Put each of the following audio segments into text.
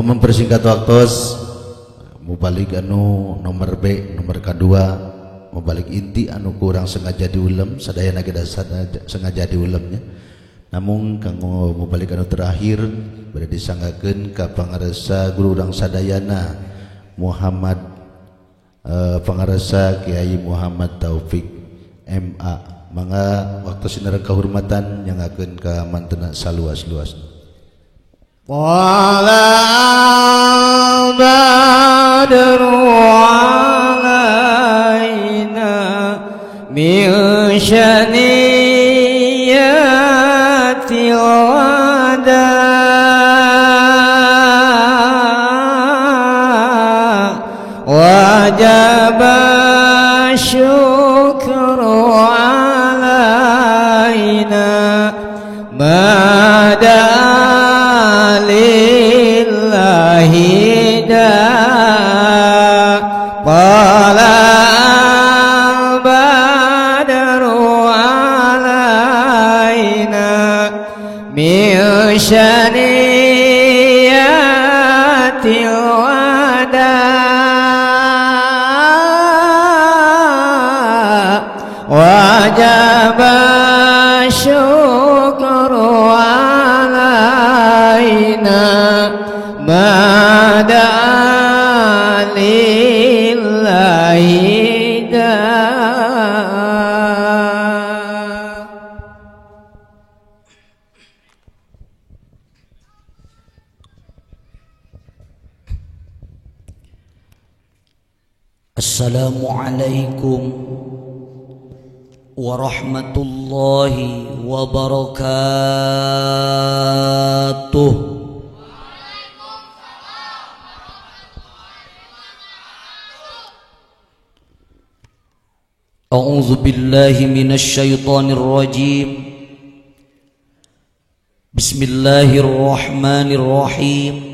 Kanggo mempersingkat waktu, mubalig anu nomor B, nomor kedua, mubalig inti anu kurang sengaja diulem, sadayana ge sengaja diulemnya. Namun kanggo mubalig anu terakhir bade disanggakeun ka pangaresa guru urang sadayana Muhammad, pangaresa Kiai Muhammad Taufik MA. Mangga waktu sinareng kahormatan nyangakeun ka mantena saluas-luasna. طلع البدر علينا من شنيات الوداع وجب الشكر علينا ما دعا لله داع طلع البدر علينا من شنيات الوداع وجب الشكر علينا ما دعا لله داع. Assalamualaikum warahmatullahi wabarakatuh. A'udzu billahi minasy syaithanir rajim. Bismillahirrahmanirrahim.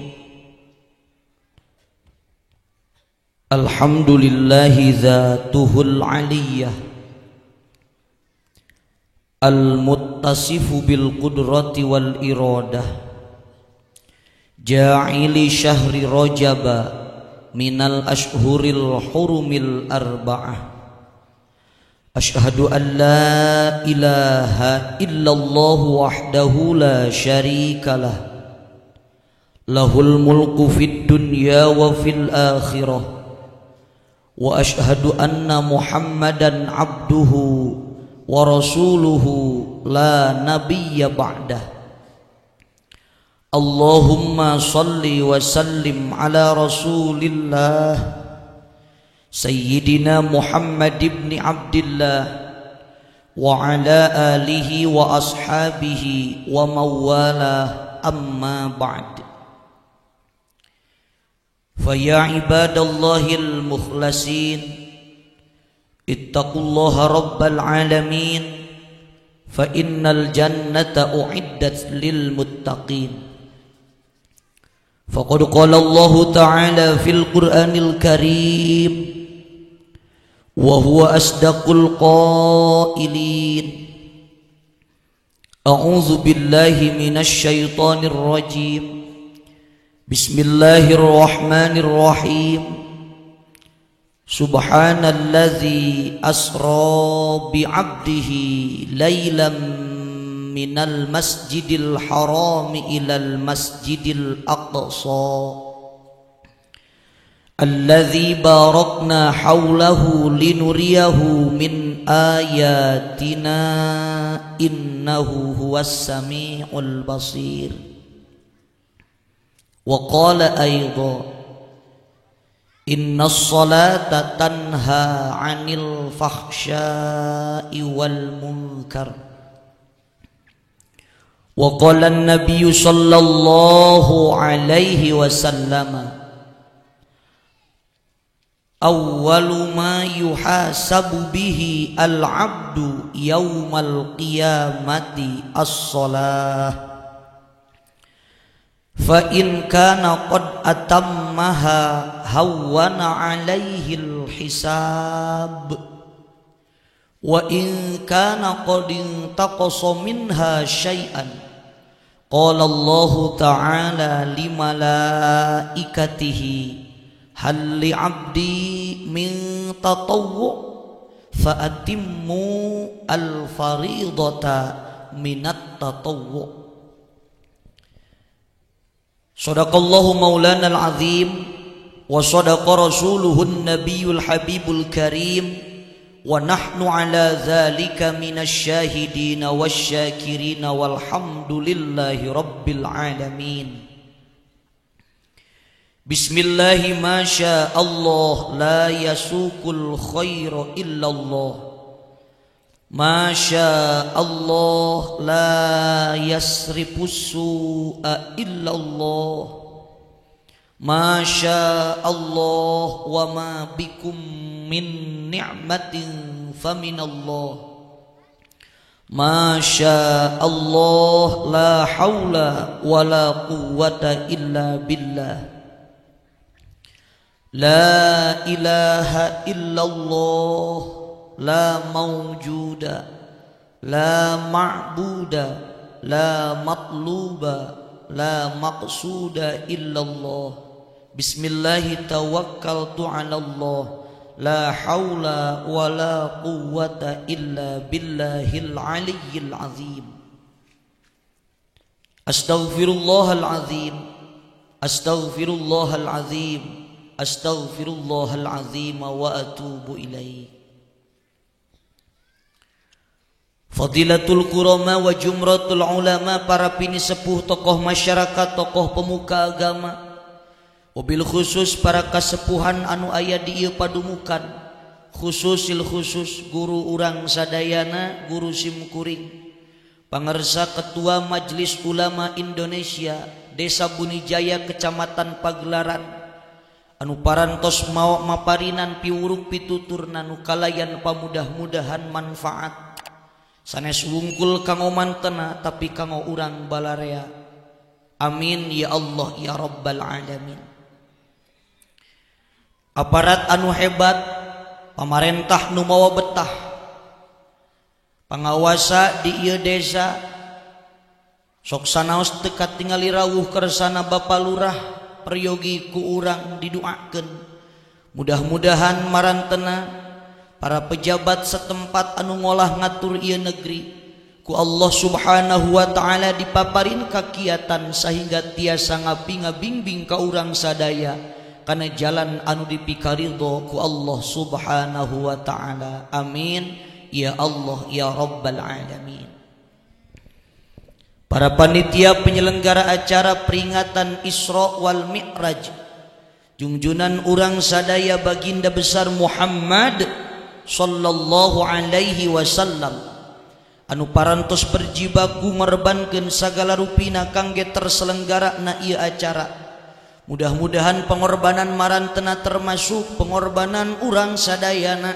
Alhamdulillahi dzatuhul aliyah al-muttasifu bil qudrati wal iradah ja'ili syahri rajaba minal ashhuril hurumil arba'ah. Ashhadu an la ilaha illallah wahdahu la syarikalah lahul mulku fid dunya wa fil akhirah wa ashhadu anna muhammadan abduhu wa rasuluhu la nabiyya ba'dah. Allahumma salli wa sallim ala rasulillah sayyidina Muhammad ibn Abdillah wa ala alihi wa ashabihi wa mawalah, amma ba'd. Fa ya ibadallahil mukhlasin, ittaqullaha rabbal alamin, fa innal jannata uiddat lil muttaqin. Faqad qala Allahu ta'ala fil Qur'anil Karim wa huwa asdaqul qailin. A'udzu billahi minasy syaithanir rajim. Bismillahirrahmanirrahim. Subhanalladzi asra bi'abdihi lailan minal masjidil harami ilal masjidil aqsa alladzi barakna hawlahu linuriyahu min ayatina innahu huwas samiul basir. Wa qala aidan inna sholata tanha 'anil fahsya'i wal munkar. Wa qala an-nabiy sallallahu alaihi wasallam awwalu ma yuhasabu bihi al-'abdu yaumal qiyamati as-shalah. Fa in kana qad atammaha hawwana 'alaihi al-hisab wa in kana qad intaqasa minha syai'an Qala Allahu ta'ala limalaikatihi hal li 'abdi min tatawwu' fa atimmu al faridata minat tatawwu'. Sadaqallahu maulana al-azim wa sadaqa rasuluhun nabiyul habibul karim wa nahnu ala dzalika minasy syahidin wasyakirin walhamdulillahi rabbil alamin. Bismillahi ma syaa Allah la yasukul khaira illallah. Ma syaa Allah la yasrifus su'a illallah. Ma syaa Allah wa ma bikum min ni'matin faminallah. Ma syaa Allah la haula wa la quwwata illa billah. La ilaha illallah la mawjuda la ma'buda la matluba la maqsuda illallah. Bismillahi tawakkaltu 'ala Allah la haula wa la quwwata illa billahil aliyyil azim. Astaghfirullahal azim, astaghfirullahal azim, astaghfirullahal azim wa atubu ilaih. Fadilatul kurama wa jumratul ulama, para pinisepuh tokoh masyarakat, tokoh pemuka agama, wabil khusus para kasepuhan anu aya di ieu padumukan, khususil khusus guru urang sadayana, guru simkuring, pangersa Ketua Majelis Ulama Indonesia Desa Bunijaya Kecamatan Pagelaran, anu parantos mawa maparinan piwuruk pituturna nu kalayan pamudah-mudahan manfaat sanes wungkul kanggo mantena tapi kanggo urang balarea. Amin ya Allah ya Rabbal alamin. Aparat anu hebat, pamarentah nu mawa betah, pangawasa di ieu desa sok sanaos teu katingali rawuh kersana Bapa Lurah peryogi ku urang diduakeun. Mudah-mudahan marantena para pejabat setempat anu ngolah ngatur ieu negeri ku Allah Subhanahu wa ta'ala dipaparin kakiatan sehingga tiasa ngapi ngabingbing ka urang sadaya kana jalan anu dipikaridho ku Allah Subhanahu wa ta'ala. Amin ya Allah ya Rabbal alamin. Para panitia penyelenggara acara peringatan Isra wal Mi'raj, jungjunan urang sadaya baginda besar Muhammad sallallahu alaihi wasallam anu parantos berjibaku ngorbankeun sagala rupina kangge terselenggara na ieu acara. Mudah-mudahan pengorbanan marantena termasuk pengorbanan urang sadayana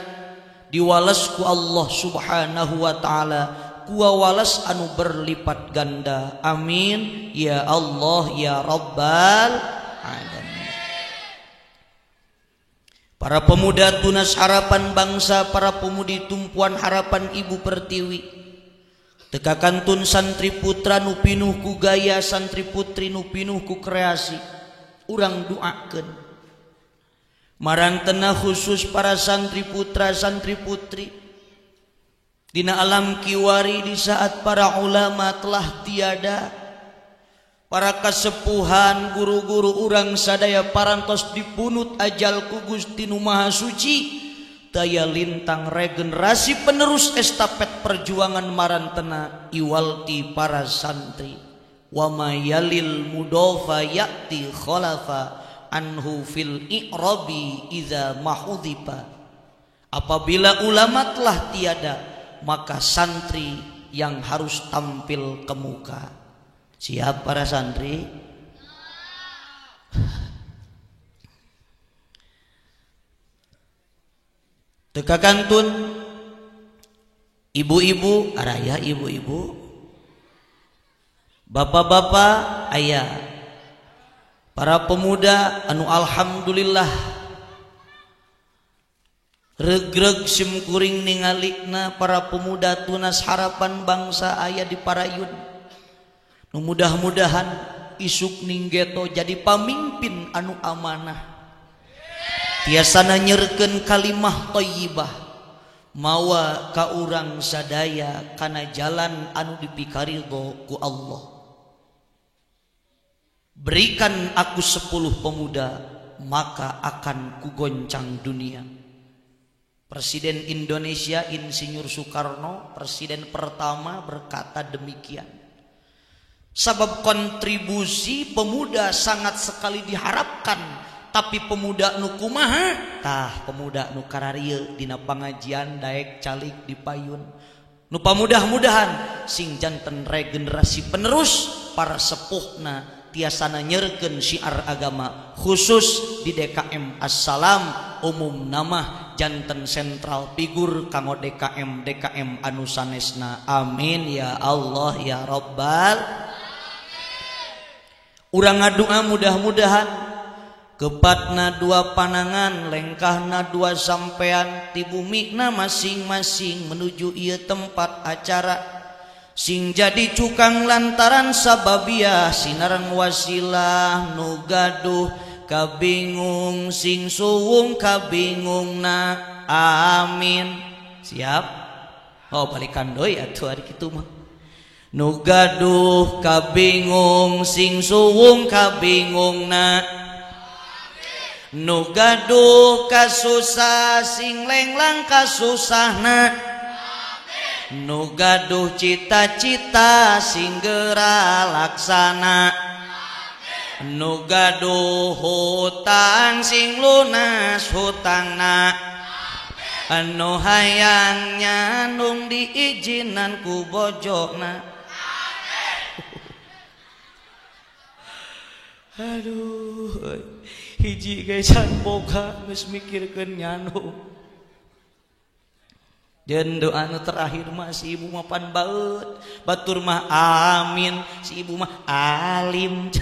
diwales ku Allah Subhanahu wa ta'ala kuawales anu berlipat ganda. Amin ya Allah ya Rabbal alamin. Para pemuda tunas harapan bangsa, para pemudi tumpuan harapan ibu pertiwi, teka kantun santri putra nu pinuh ku gaya, santri putri nu pinuh ku kreasi, urang duakeun marantena khusus para santri putra santri putri dina alam kiwari di saat para ulama telah tiada, para kasepuhan guru-guru urang sadaya parantos dipunut ajal ku Gusti Nu Maha Suci, daya lintang regenerasi penerus estafet perjuangan marantena iwalti para santri. Wa mayalil mudofa ya'ti khalafa anhu fil i'rabi idza mahudzifa. Apabila ulama telah tiada, maka santri yang harus tampil ke muka. Siap para santri? Teka kantun ibu-ibu, araya ibu-ibu, bapak-bapak, ayah, para pemuda anu alhamdulillah regreg simkuring ningalikna para pemuda tunas harapan bangsa aya di parayun. Nu mudah-mudahan isuk ninggeto jadi pamimpin anu amanah. Tiasana nyerkeun kalimah thayyibah mawa ka urang sadaya kana jalan anu dipikaridho ku Allah. Berikan aku 10 pemuda maka akan kugoncang dunia. Presiden Indonesia Insinyur Soekarno, presiden pertama berkata demikian. Sebab kontribusi pemuda sangat sekali diharapkan. Tapi pemuda nu kumaha? Tah pemuda nu kararieu dina pangajian daek calik di payun. Nu pamudah-mudahan sing janten regenerasi penerus para sepuhna tiasana nyerkeun syiar agama khusus di DKM Assalam umum nama janten sentral figur kanggo DKM DKM anu sanesna. Amin ya Allah ya Rabbal. Urang ngadua mudah-mudahan kepatna dua panangan, lengkahna dua sampean, ti bumina masing-masing menuju ieu tempat acara. Sing jadi cukang lantaran sababiah sinareng wasilah nu gaduh kabingung sing suwung kabingungna. Amin. Siap? Oh balikan deui atuh ari kitu mah. Nu gaduh kabingung sing suwung kabingungna. Nu gaduh kasusah sing lenglang kasusahna. Nu gaduh cita-cita sing geura laksana. Nu gaduh hutang sing lunas hutangna. Anu hayang nyanung diizinan ku bojona. Aduh, hiji ge can boga geus mikirkeun nyanung. Jeung doa nu terakhir mah si ibu mah pan baeut, batur mah amin, si ibu mah alim.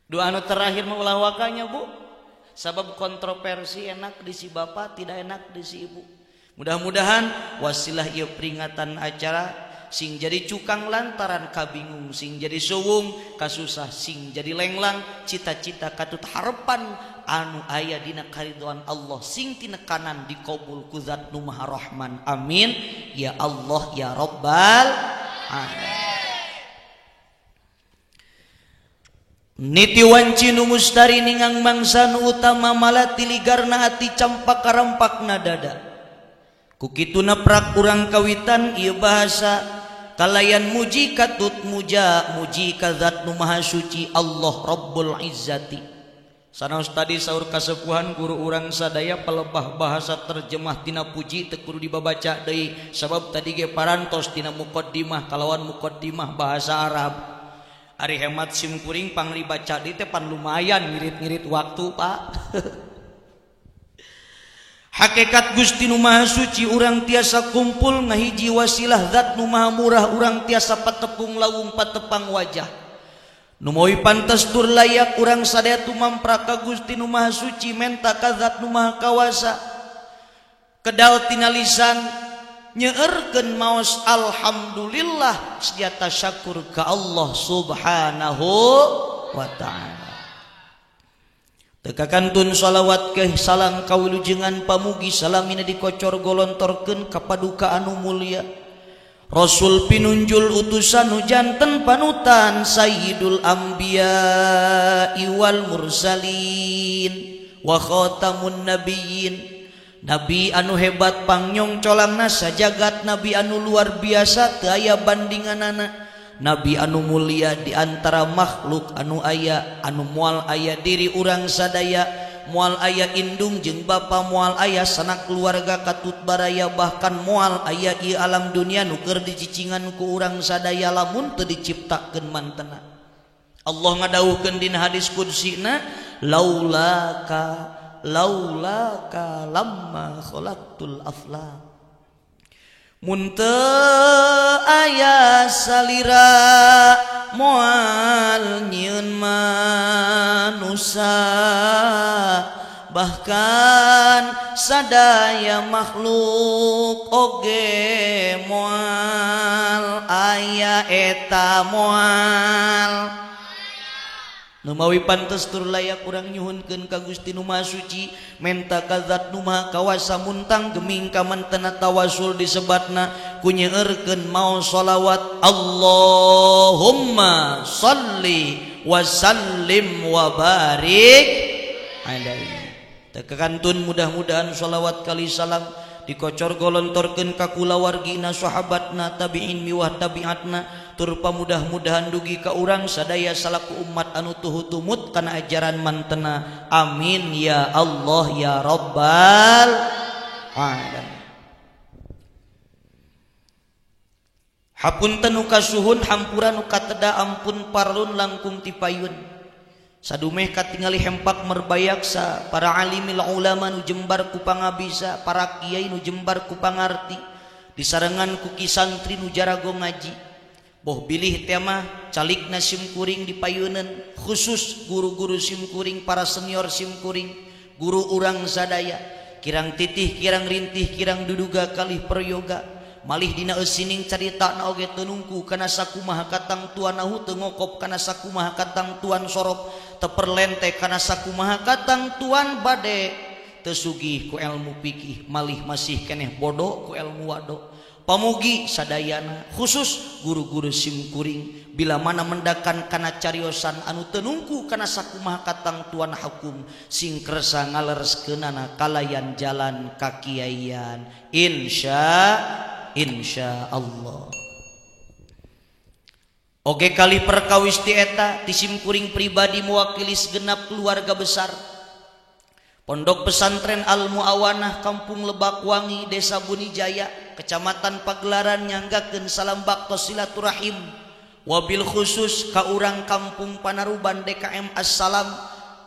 Doa nu terakhir mah ulah wakanya bu. Sabab kontroversi enak di si bapak, tidak enak di si ibu. Mudah-mudahan wasilah ieu peringatan acara sing jadi cukang lantaran kabingung, sing jadi suwung kasusah, sing jadi lenglang cita-cita katut harapan anu aya dina karidhoan Allah sing tinekanan dikabul ku zat nu Maha Rahman. Amin ya Allah ya Rabbal alamin. Niti wanci nu mustari ningang mangsa nu utama malati ligarna ati campak karampakna dada. Ku kituna prak urang kawitan ieu bahasa kalayan muji katut muja muji ka zat nu maha suci Allah Rabbul Izzati. Sanaos tadi saur kasepuhan guru urang sadaya pelebah bahasa terjemah tina puji teu kudu dibabaca deui sabab tadi ge parantos tina muqaddimah kalawan muqaddimah bahasa Arab. Ari hemat sim kuring panglibaca deui teh pan lumayan ngirit-ngirit waktu Pak. Hakikat Gusti nu Maha Suci urang tiasa kumpul ngahiji wasilah zat nu Maha Murah urang tiasa patepung lawung patepang wajah. Nu mawi pantes tur layak urang sadaya tumampra ka Gusti nu Maha Suci menta ka zat nu Maha Kawasa. Kedal tina lisan nyeurkeun maos alhamdulillah sedia tasyakur ka Allah Subhanahu wa ta'ala. Tekakantun sholawat ke salam kawilujengan pamugi salamina dikocor golontorkeun ka paduka anu mulia Rasul pinunjul utusan nu janten panutan Sayyidul Anbiya wal Mursalin wa khatamun nabiyyin. Nabi anu hebat pangnyong colangna sajagat, nabi anu luar biasa teu aya bandinganana, nabi anu mulia di antara makhluk anu aya anu moal aya diri urang sadaya, moal aya indung jeung bapa, moal aya sanak keluarga katut baraya, bahkan moal aya ieu alam dunia nu keur dicicingan ku urang sadaya lamun teu diciptakeun mantena. Allah ngadawuhkeun dina hadis kudsina, laulaka laulaka lamma khalaqtul aflak. Mun teu aya salira moal nyieun manusa, bahkan sadaya makhluk oge moal aya eta moal. Numawi pantes tur layak urang nyuhunkeun ka Gusti Nu Maha Suci menta ka Zat Nu Maha Kawasa muntang geming ka mantena tawasul disebatna ku nyeurkeun maos sholawat Allahumma sholli wa sallim wa barik alaihi. Teu kantun mudah-mudahan sholawat kali salam dikocor golontorkeun ka kulawargina sahabatna tabiin miwah tabiatna tur pamudah-mudahan dugi ka urang sadaya salaku umat anu tuhu tumut kana ajaran mantena. Amin ya Allah ya Rabbal alamin. Hapunten nu kasuhun hampura nu kateda ampun parlun langkung ti payun. Sadumeh katingali hempak merbayaksa para alimil ulama nu jembar ku pangabisa, para kiai nu jembar ku pangarti, disarengan ku ki santri nu jarago ngaji. Boh bilih tema calikna simkuring di payunan, khusus guru-guru simkuring, para senior simkuring, guru urang sadaya, kirang titih, kirang rintih, kirang duduga kalih peryoga. Malih dina eusining caritana oge teu nungku kana sakumaha katangtuan nahu teu ngokop kana sakumaha katangtuan sorop teu perlente kana sakumaha katangtuan bade teu sugih ku ilmu fikih malih masih keneh bodoh ku ilmu wado. Pamugi sadayana khusus guru-guru simkuring bila mana mendakan kana cariosan anu teu nungku kana sakumaha katangtuan hukum sing kersa ngalereskeunana kalayan jalan kakiaian insya Allah. Oge kali perkawis ti eta ti simkuring pribadi mewakili segenap keluarga besar Pondok Pesantren Al Muawanah Kampung Lebakwangi Desa Bunijaya Kecamatan Pagelaran nyanggakeun salam bakto silaturahim wabil khusus ka urang Kampung Panaruban DKM Assalam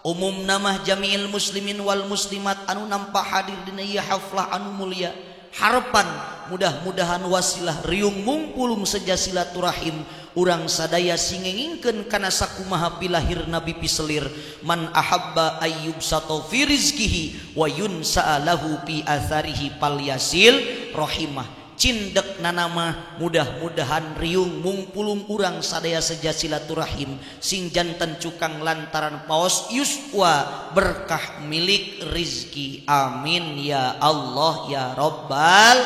umum namah jami'il muslimin wal muslimat anu nampak hadir dina ieu haflah anu mulia. Harapan mudah-mudahan wasilah riung mungpulung seja silaturahim urang sadaya singengingkeun kana sakumaha pilahir Nabi piselir man ahabba ayyub sato fi rizkihi wa yunsa'alahu fi atharihi palyasil rahimah. Cindek nanama mudah-mudahan riung mungpulung urang sadaya seja silaturahim sing janten cukang lantaran paos yuswa berkah milik rizki. Amin ya Allah ya Rabbal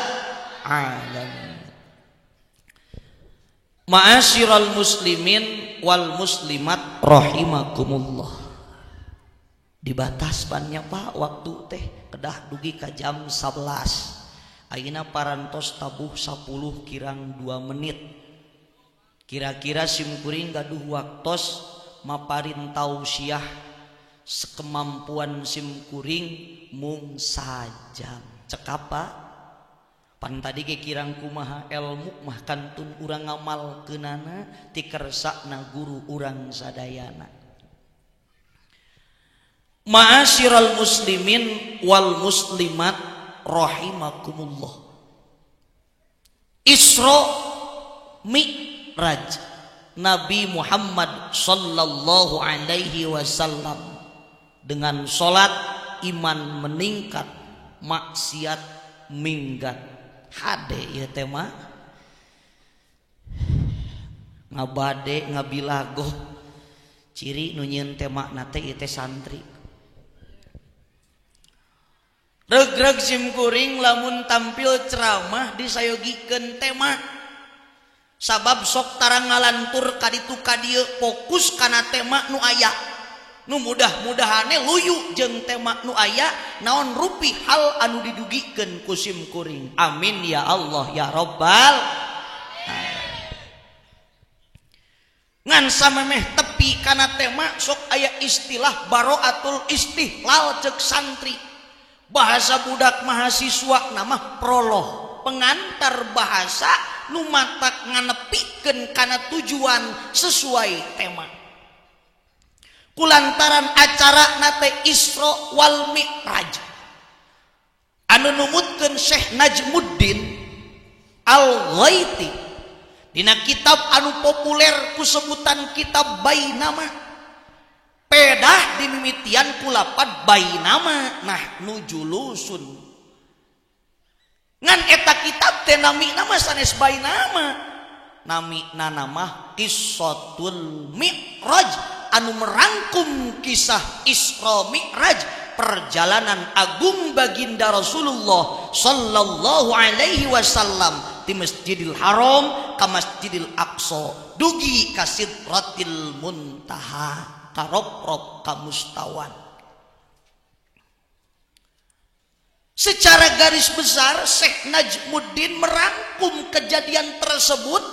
alamin. Ma'asyiral muslimin wal muslimat rahimakumullah. Dibatas bannya Pak waktu teh kedah dugi ka jam 11. Ayeuna parantos tabuh 10 kirang 2 menit. Kira-kira simkuring gaduh waktos maparin tausiah sekemampuan simkuring mung sajam. Cekap Pak. Pan tadi ge kirang kumaha ilmu mah kantun urang ngamalkeunana ti kersakna guru urang sadayana. Ma'asyiral muslimin wal muslimat rahimakumullah. Isra Mi'raj Nabi Muhammad sallallahu alaihi wasallam dengan salat iman meningkat, maksiat minggat. Hade ieu teh mah ngabade ngabilagoh ciri nu nyieun tema na teh ieu teh santri. Regreg simkuring lamun tampil ceramah disayogikeun tema sabab sok tarang ngalantur kaditu kadieu fokus kana tema nu aya nu mudah-mudahane luyu jeung tema nu aya naon rupi hal anu didugikeun ku simkuring. Amin ya Allah ya Rabbal. Ngan samemeh tepi kana tema sok aya istilah baroatul istihlal ceuk santri. Bahasa budak mahasiswa nama prolog, pengantar bahasa nu matak nganepikeun kana tujuan sesuai tema. Kulantaran acara nate Isra wal Mi'raj anu numutkeun Syekh Najmuddin Al-Ghaiti dina kitab anu populer ku sebutan kitab Bainama. Pedah dimimitian kulapan bainama nahnu julusun. Ngan eta kitab teh namina mah sanes bainama. Namina nama Qissatul Mi'raj anu merangkum kisah Isra Mi'raj, perjalanan agung baginda Rasulullah sallallahu alaihi wasallam di Masjidil Haram ka Masjidil Aqsa dugi ka Sidratil Muntaha karoprop kamustawan. Secara garis besar Syekh Najmuddin merangkum kejadian tersebut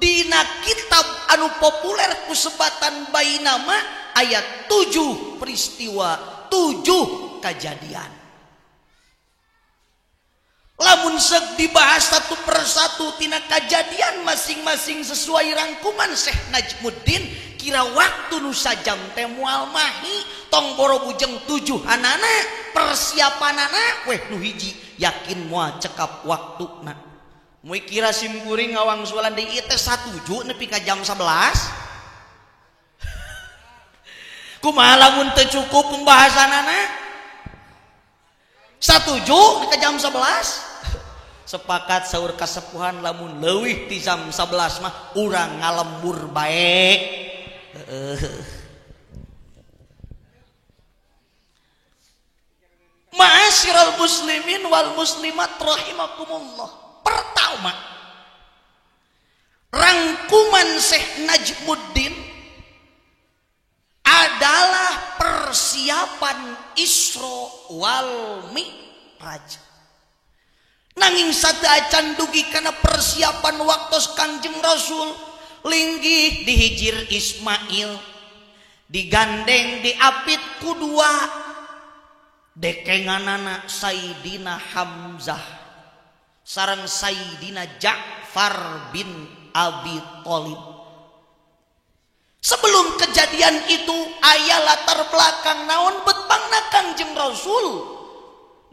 dina kitab anu populer kusebatan bainama ayat 7 peristiwa 7 kejadian. Lamun sek dibahas satu persatu tina kejadian masing-masing sesuai rangkuman Syekh Najmuddin, kira waktu nu sajam teh moal mahi tong boro bujeng tujuhanana persiapanana weh nu hiji yakin moal cekap waktuna. Moe kira simkuring ngawangsulan deui teh satuju nepi ka jam 11. Kumaha lamun teu cukup pembahasanana? Satuju ke jam 11. Sepakat saur kasepuhan lamun leuwih ti jam 11 mah urang ngalembur bae. Ma'asyiral muslimin wal muslimat rahimakumullah. Pertama, rangkuman Syekh Najmuddin adalah persiapan Isra wal Mi'raj. Nanging sateuacan dugi kana persiapan waktos Kangjeng Rasul linggih dihijir Ismail, digandeng diapit ku dua dekenganana Sayyidina Hamzah sareng Sayyidina Ja'far bin Abi Thalib. Sebelum kejadian itu aya latar belakang naon betpangna Kangjeng Rasul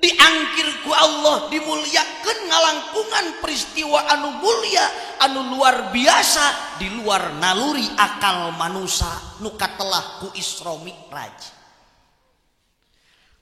diangkir ku Allah, dimuliakeun ngalangkungan peristiwa anu mulia anu luar biasa di luar naluri akal manusia nu katelah ku Isra Mi'raj.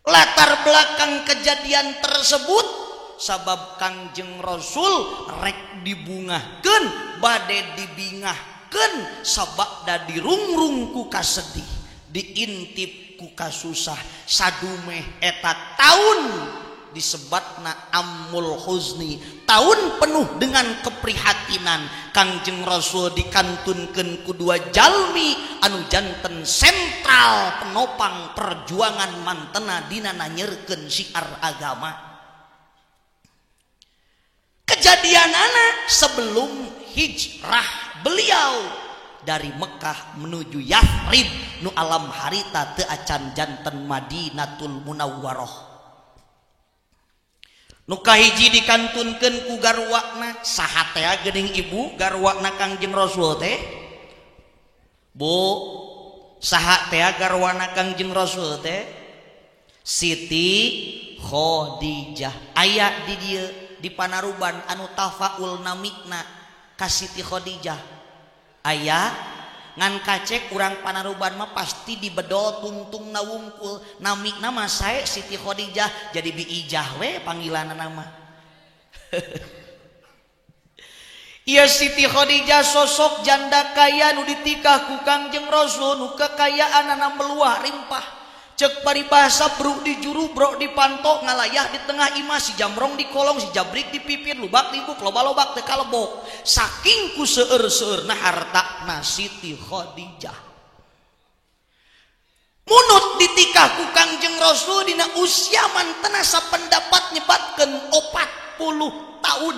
Latar belakang kejadian tersebut sabab Kangjeng Rasul rek dibungahkeun bade dibingahkeun sababda dirungrung ku kasedih diintip ku kasusah sadumeh eta taun disebatna Amul Huzni, tahun penuh dengan keprihatinan. Kangjeng Rasul dikantunkeun ku dua jalmi anu janten sentral penopang perjuangan mantena dina nanyeurkeun syiar agama. Kejadianana sebelum hijrah beliau dari Mekah menuju Yathrib nu alam harita teu acan janten Madinatul Munawwarah. Nu kahiji dikantunkeun ku garwana saha teh geuning ibu garwana Kangjeng Rasul teh? Bu, saha teh garwana Kangjeng Rasul teh? Siti Khadijah. Aya di dieu di Panaruban anu tafaul namikna ka Siti Khadijah. Aya ngan kacek urang Panaruban mah pasti dibedol tungtung na wungkul namikna mah sae Siti Khadijah jadi biijah we panggilanna mah. Ieu Siti Khadijah sosok janda kaya nu ditikah ku Kangjeng Rasul nu kekayaanana meluah rimpah. Cek paribasa bruk di juru brok di panto ngalayah di tengah imah si jamrong di kolong si jabrik di pipir lubak libuk loba-lobak teu kalebok saking ku seueur-seueurna hartana Siti Khadijah. Munut ditikah ku Kangjeng Rasul dina usia mantena sapendapat nyebatkeun 40 tahun.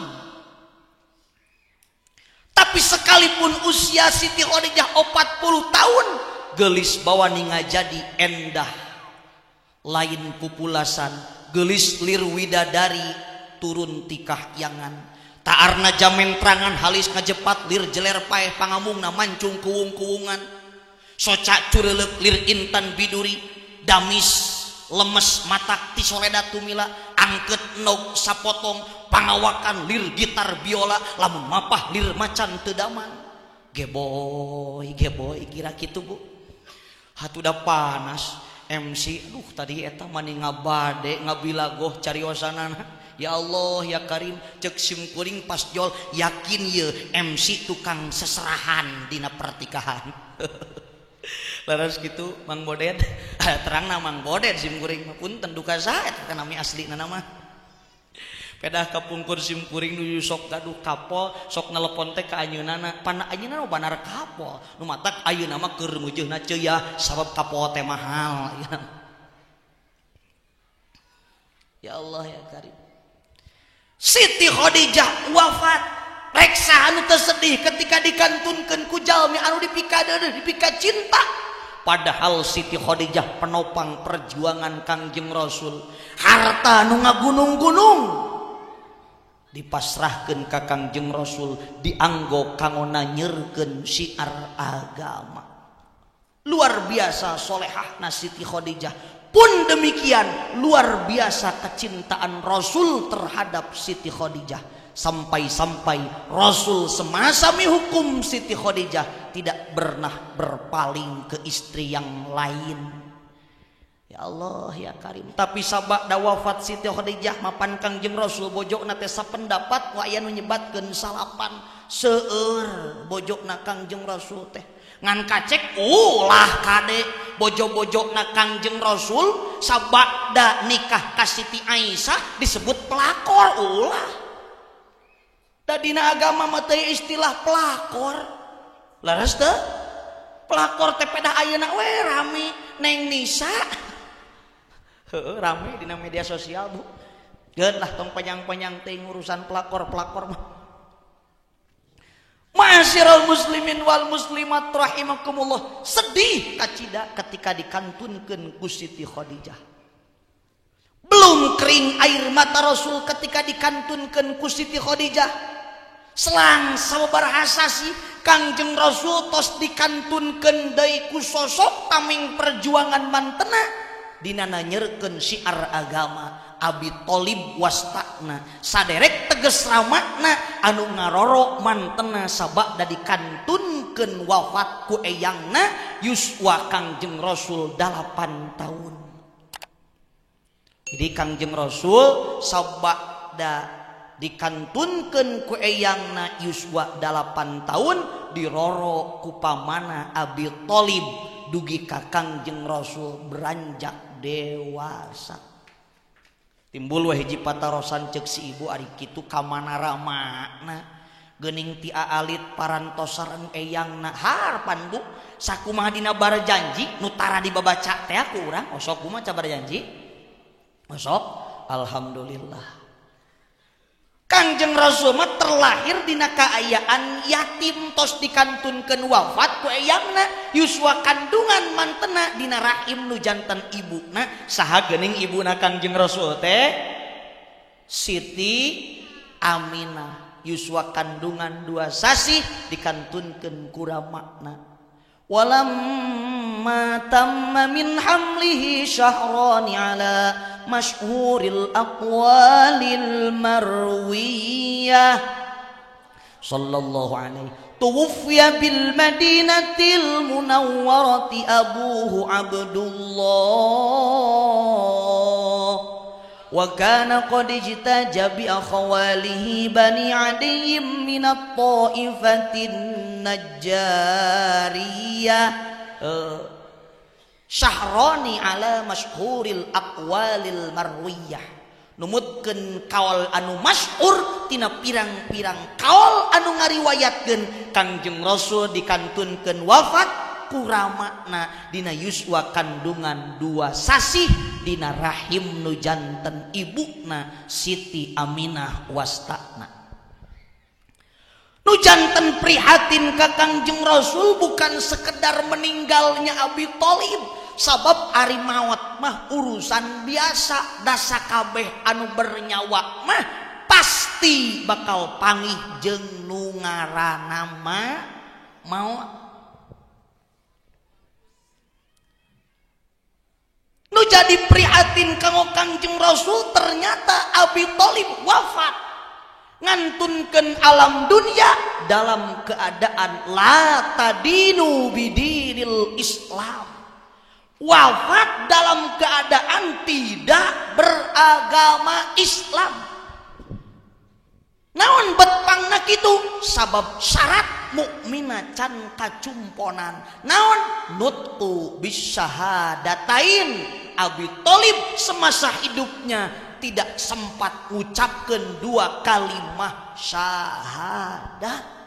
Tapi sekalipun usia Siti Khadijah 40 tahun gelis bawa ninga jadi endah lain pupulasan gelis lir widadari turun tikah yangan taarna jamentrangan halis ngajepat lir jeler paeh pangamungna mancung kuwung-kuwungan soca curelek lir intan biduri damis lemes matak ti soleda tumila angket nog sapotong pangawakan lir gitar biola lamun mapah lir macan teu daman. Geboy geboy kira kitu bu. Hatuda panas MC aduh tadi eta mani ngabade ngabilagoh cariosanana. Ya Allah ya Karim cek simkuring pas jol yakin ye MC tukang seserahan dina pertikahan. Laras gitu Mang Bodet terangna Mang Bodet simkuring mah punten duka saha eta nami aslina mah. Pedah kapungkur simkuring nuju sok gaduh kapol sok nelepon teh ka anjeunana pana anjeunna banar kapol nu matak ayeuna mah keur meujeunna ceuyah sabab kapol teh mahal. Ya Allah ya Karim. Siti Khadijah wafat reksa anu teu sedih ketika dikantunkeun ku jalmi anu dipikadeudeuh dipika cinta. Padahal Siti Khadijah penopang perjuangan Kangjeng Rasul, harta nu ngagunung-gunung dipasrahkeun ka Kangjeng Rasul dianggo kanggo nanyeurkeun syiar agama. Luar biasa solehahna Siti Khadijah. Pun demikian luar biasa kecintaan Rasul terhadap Siti Khadijah. Sampai-sampai Rasul semasa mihukum Siti Khadijah tidak pernah berpaling ke istri yang lain. Ya Allah ya Karim. Tapi sabada wafat Siti Khadijah mapan Kangjeng Rasul bojokna teh sapendapat wa aya nu nyebatkeun salapan seueur bojokna Kangjeng Rasul teh. Ngan kacek ulah kade bojo-bojokna Kangjeng Rasul sabada nikah ka Siti Aisyah disebut pelakor ulah. Da dina agama mah teu istilah pelakor. Leres teu? Pelakor teh pedah ayeuna we rame Neng Nisa. Heueuh rame dina media sosial Bu. Geun lah tong panjang-panjang teh urusan pelakor-pelakor mah. Ma'asyiral muslimin wal muslimat rahimakumullah. Sedih kacida ketika dikantunkeun ku Siti Khadijah. Belum kering air mata Rasul ketika dikantunkeun ku Siti Khadijah. Selang sababaraha sasi Kangjeng Rasul tos dikantunkeun deui ku sosok tameng perjuangan mantena dina nanyeurkeun syiar agama. Abi Thalib wastana saderek teges ramakna anu ngaroro mantena sabada dikantunkeun wafat ku eyangna yuswa Kangjeng Rasul 8 tahun. Jadi Kangjeng Rasul sabada dikantunkeun ku eyangna yuswa 8 tahun diroro ku pamana Abi Thalib dugi ka Kangjeng Rasul beranjak dewasa. Timbul we hiji patarosan ceuk si ibu ari kitu ka mana ramana geuning ti aalit parantos sareng eyangna harpan Bu sakumaha dina barjanji nu tara dibabaca teh ku urang osok kumaha ca barjanji osok alhamdulillah. Kangjeng Rasul mah terlahir dina kaayaan yatim tos dikantunkeun wafat ku eyangna yuswa kandungan mantena dina rahim nu janten ibuna saha geuning ibuna Kangjeng Rasul teh Siti Aminah yuswa kandungan 2 sasih dikantunkeun ku ramakna. Walamma tamma min hamlihi syahrani ala masyhuril aqwalil marwiyah sallallahu alaihi tuwfiya bil madinatil munawwarati abuhu Abdullah wa kana qad ijtaja bi akhwalihi bani Adiyyin minat ta'ifatin najjariyah. Syahroni ala masyhuril aqwalil marwiyah numutkeun kaol anu masyhur tina pirang-pirang kaol anu ngariwayatkeun Kangjeng Rasul dikantunkeun wafat ku ramakna dina yuswa kandungan 2 sasih dina rahim nu janten ibuna Siti Aminah wastana. Nu janten prihatin ka Kangjeng Rasul bukan sekedar meninggalnya Abi Thalib sabab ari maot mah urusan biasa dasa kabeh anu bernyawa mah pasti bakal pangih jeung nu ngaranna maot. Nu jadi prihatin kanggo Kangjeng Rasul ternyata Abi Thalib wafat ngantunkeun alam dunia dalam keadaan la tadinu bidinil Islam. Wafat dalam keadaan tidak beragama Islam. Naon bet pangna kitu? Sabab syarat mukmina can kacumponan. Naon nutqu bisyahadatain. Abi Thalib semasa hidupnya tidak sempat ucapkan dua kalimah syahadat.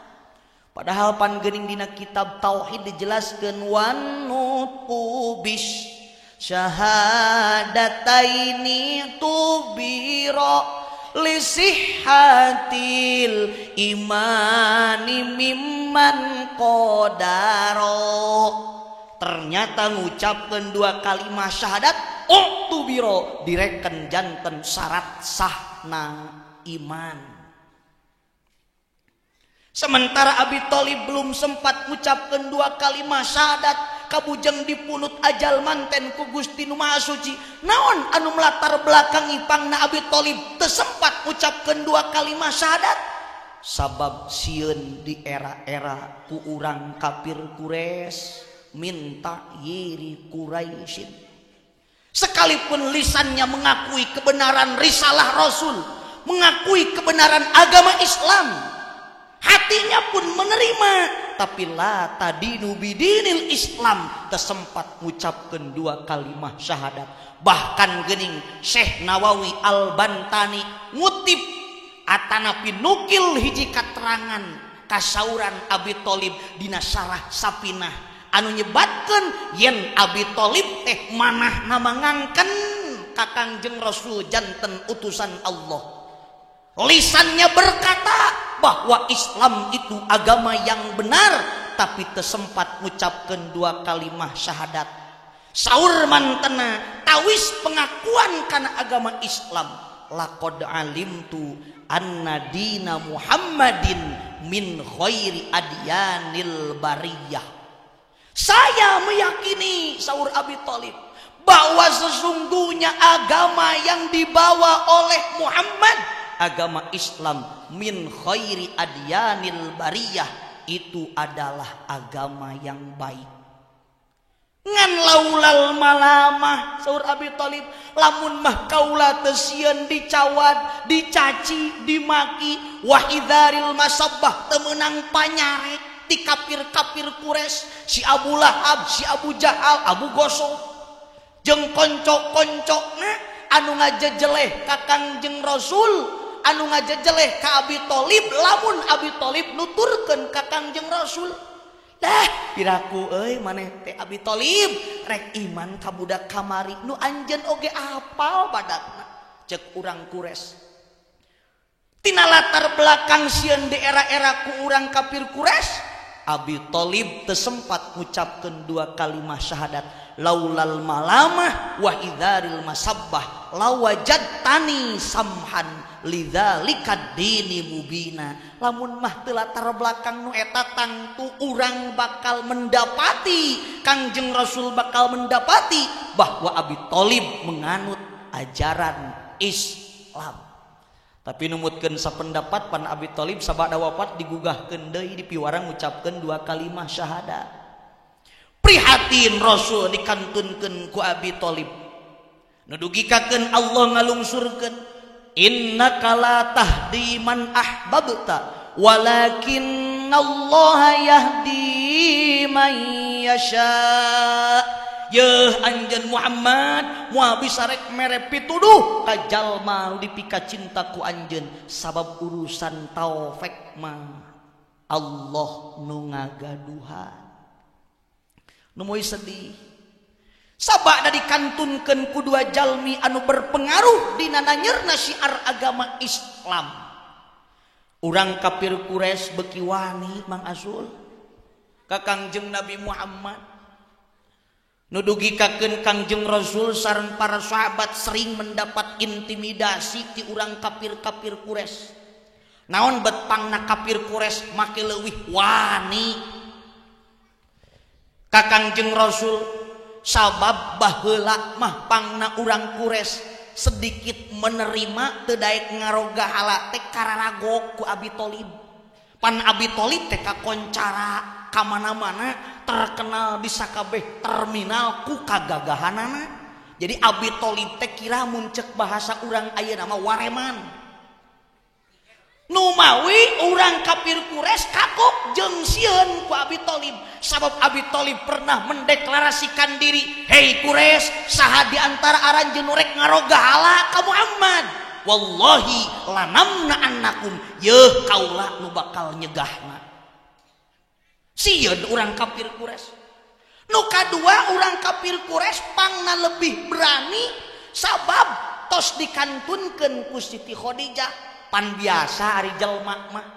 Padahal pan geuning dina kitab tauhid dijelaskeun wan nutqu bis syahadataini tubira lisihhatil imani mimman qadaro. Ternyata ngucapkeun dua kalimat syahadat uktubiro direken janten syarat sahna iman. Sementara Abi Thalib belum sempat ngucapkeun dua kalimat syahadat, kabujeng dipunut ajal manten ku Gusti Nu Maha Suci. Naon anu melatar belakangi pangna Abi Thalib teu sempat ngucapkeun dua kalimat syahadat? Sabab sieun di era-era ku urang kafir Quraisy minta yiri Quraisyin. Sekalipun lisannya mengakui kebenaran risalah Rasul, mengakui kebenaran agama Islam, hatinya pun menerima, tapi la tadinu bidinil Islam, tersempat ngucapkeun dua kalimah syahadat. Bahkan geuning Syekh Nawawi Al-Bantani ngutip atanapi nukil hiji katerangan kasauran Abi Thalib dina Syarah Safinah anu nyebatkeun yen Abi Thalib teh manah namangangkeun ka Kangjeng Rasul janten utusan Allah. Lisannya berkata bahwa Islam itu agama yang benar, tapi tersempat ngucapkeun dua kalimah syahadat. Saur mantena tawis pengakuan kana agama Islam, laqad alimtu anna dina Muhammadin min khairi adyanil bariyah. Saya meyakini, saur Abi Thalib, bahwa sesungguhnya agama yang dibawa oleh Muhammad, agama Islam, min khairi adyanil bariyah, itu adalah agama yang baik. Ngan laulal malamah, saur Abi Thalib, lamun mah kaula teu sieun dicawad, dicaci, dimaki, wa idzaril masabbah, teu meunang panyarek ti kafir-kafir Quraisy, si Abu Lahab, si Abu Jahal, Abu Gosok jeung konco-koncona anu ngajejeleh ka Kangjeng Rasul, anu ngajejeleh ka Abi Thalib, lamun Abi Thalib nuturkeun ka Kangjeng Rasul. Dah piraku euy maneh teh Abi Thalib rek iman ka budak kamari nu anjeun oge apal badakna, ceuk urang Quraisy. Tina latar belakang sieun di era-era ku urang kafir Quraisy, Abi Thalib teu sempat ngucapkeun dua kalimah syahadat. Laulal malamah wa idzaril masabbah lawajadtani samhan lidzalika dini mubina. Lamun mah teu latar belakang nu eta tangtu urang bakal mendapati, Kangjeng Rasul bakal mendapati bahwa Abi Thalib menganut ajaran Islam. Tapi numutkeun sapendapat pan Abi Thalib sabada wafat digugahkeun deui dipiwarang ngucapkeun dua kalimah syahadat. Prihatin Rasul dikantunkeun ku Abi Thalib. Nu dugikakeun Allah ngalungsurkeun, innaka la tahdi man ahbabta walakinallaha yahdi man yasha. Yeuh anjeun Muhammad moal bisa rek mere pituduh ka jalma nu dipika cinta ku anjeun, sabab urusan taufik mah Allah nu ngagaduhan. Nu moy sedih sabada dikantunkeun ku dua jalmi anu berpengaruh dina nanyeurna syiar agama Islam. Urang kafir Quraisy beuki wani Mang Asul ka Kangjeng Nabi Muhammad. Nu dugikakeun Kangjeng Rasul sareng para sahabat sering mendapat intimidasi ti urang kafir-kafir Quraisy. Naon bet pangna kafir Quraisy make leuwih wani ka Kangjeng Rasul, sabab baheula mah pangna urang Quraisy sedikit menerima teu daek ngaroga hala teh kararagok ku Abi Thalib. Pan Abi Thalib teh kakoncara ka mana-mana terkenal di sakabeh terminal ku kagagahanana. Jadi Abi Thalib teh kira mun ceuk bahasa urang ayeuna mah wareman. Numawi urang kafir Quraisy kagok jeung sieun ku Abi Thalib. Sabab Abi Thalib pernah mendeklarasikan diri, "Hei Quraisy, saha di antara aranjeun nu rek ngarogahala ka Muhammad? Wallahi lanamna annakum, yeuh kaula nu bakal nyegahna." Sieun urang kafir Quraisy. Nu kadua urang kafir Quraisy pangna lebih berani sabab tos dikantunkeun ku Siti Khadijah. Pan biasa ari jelma mah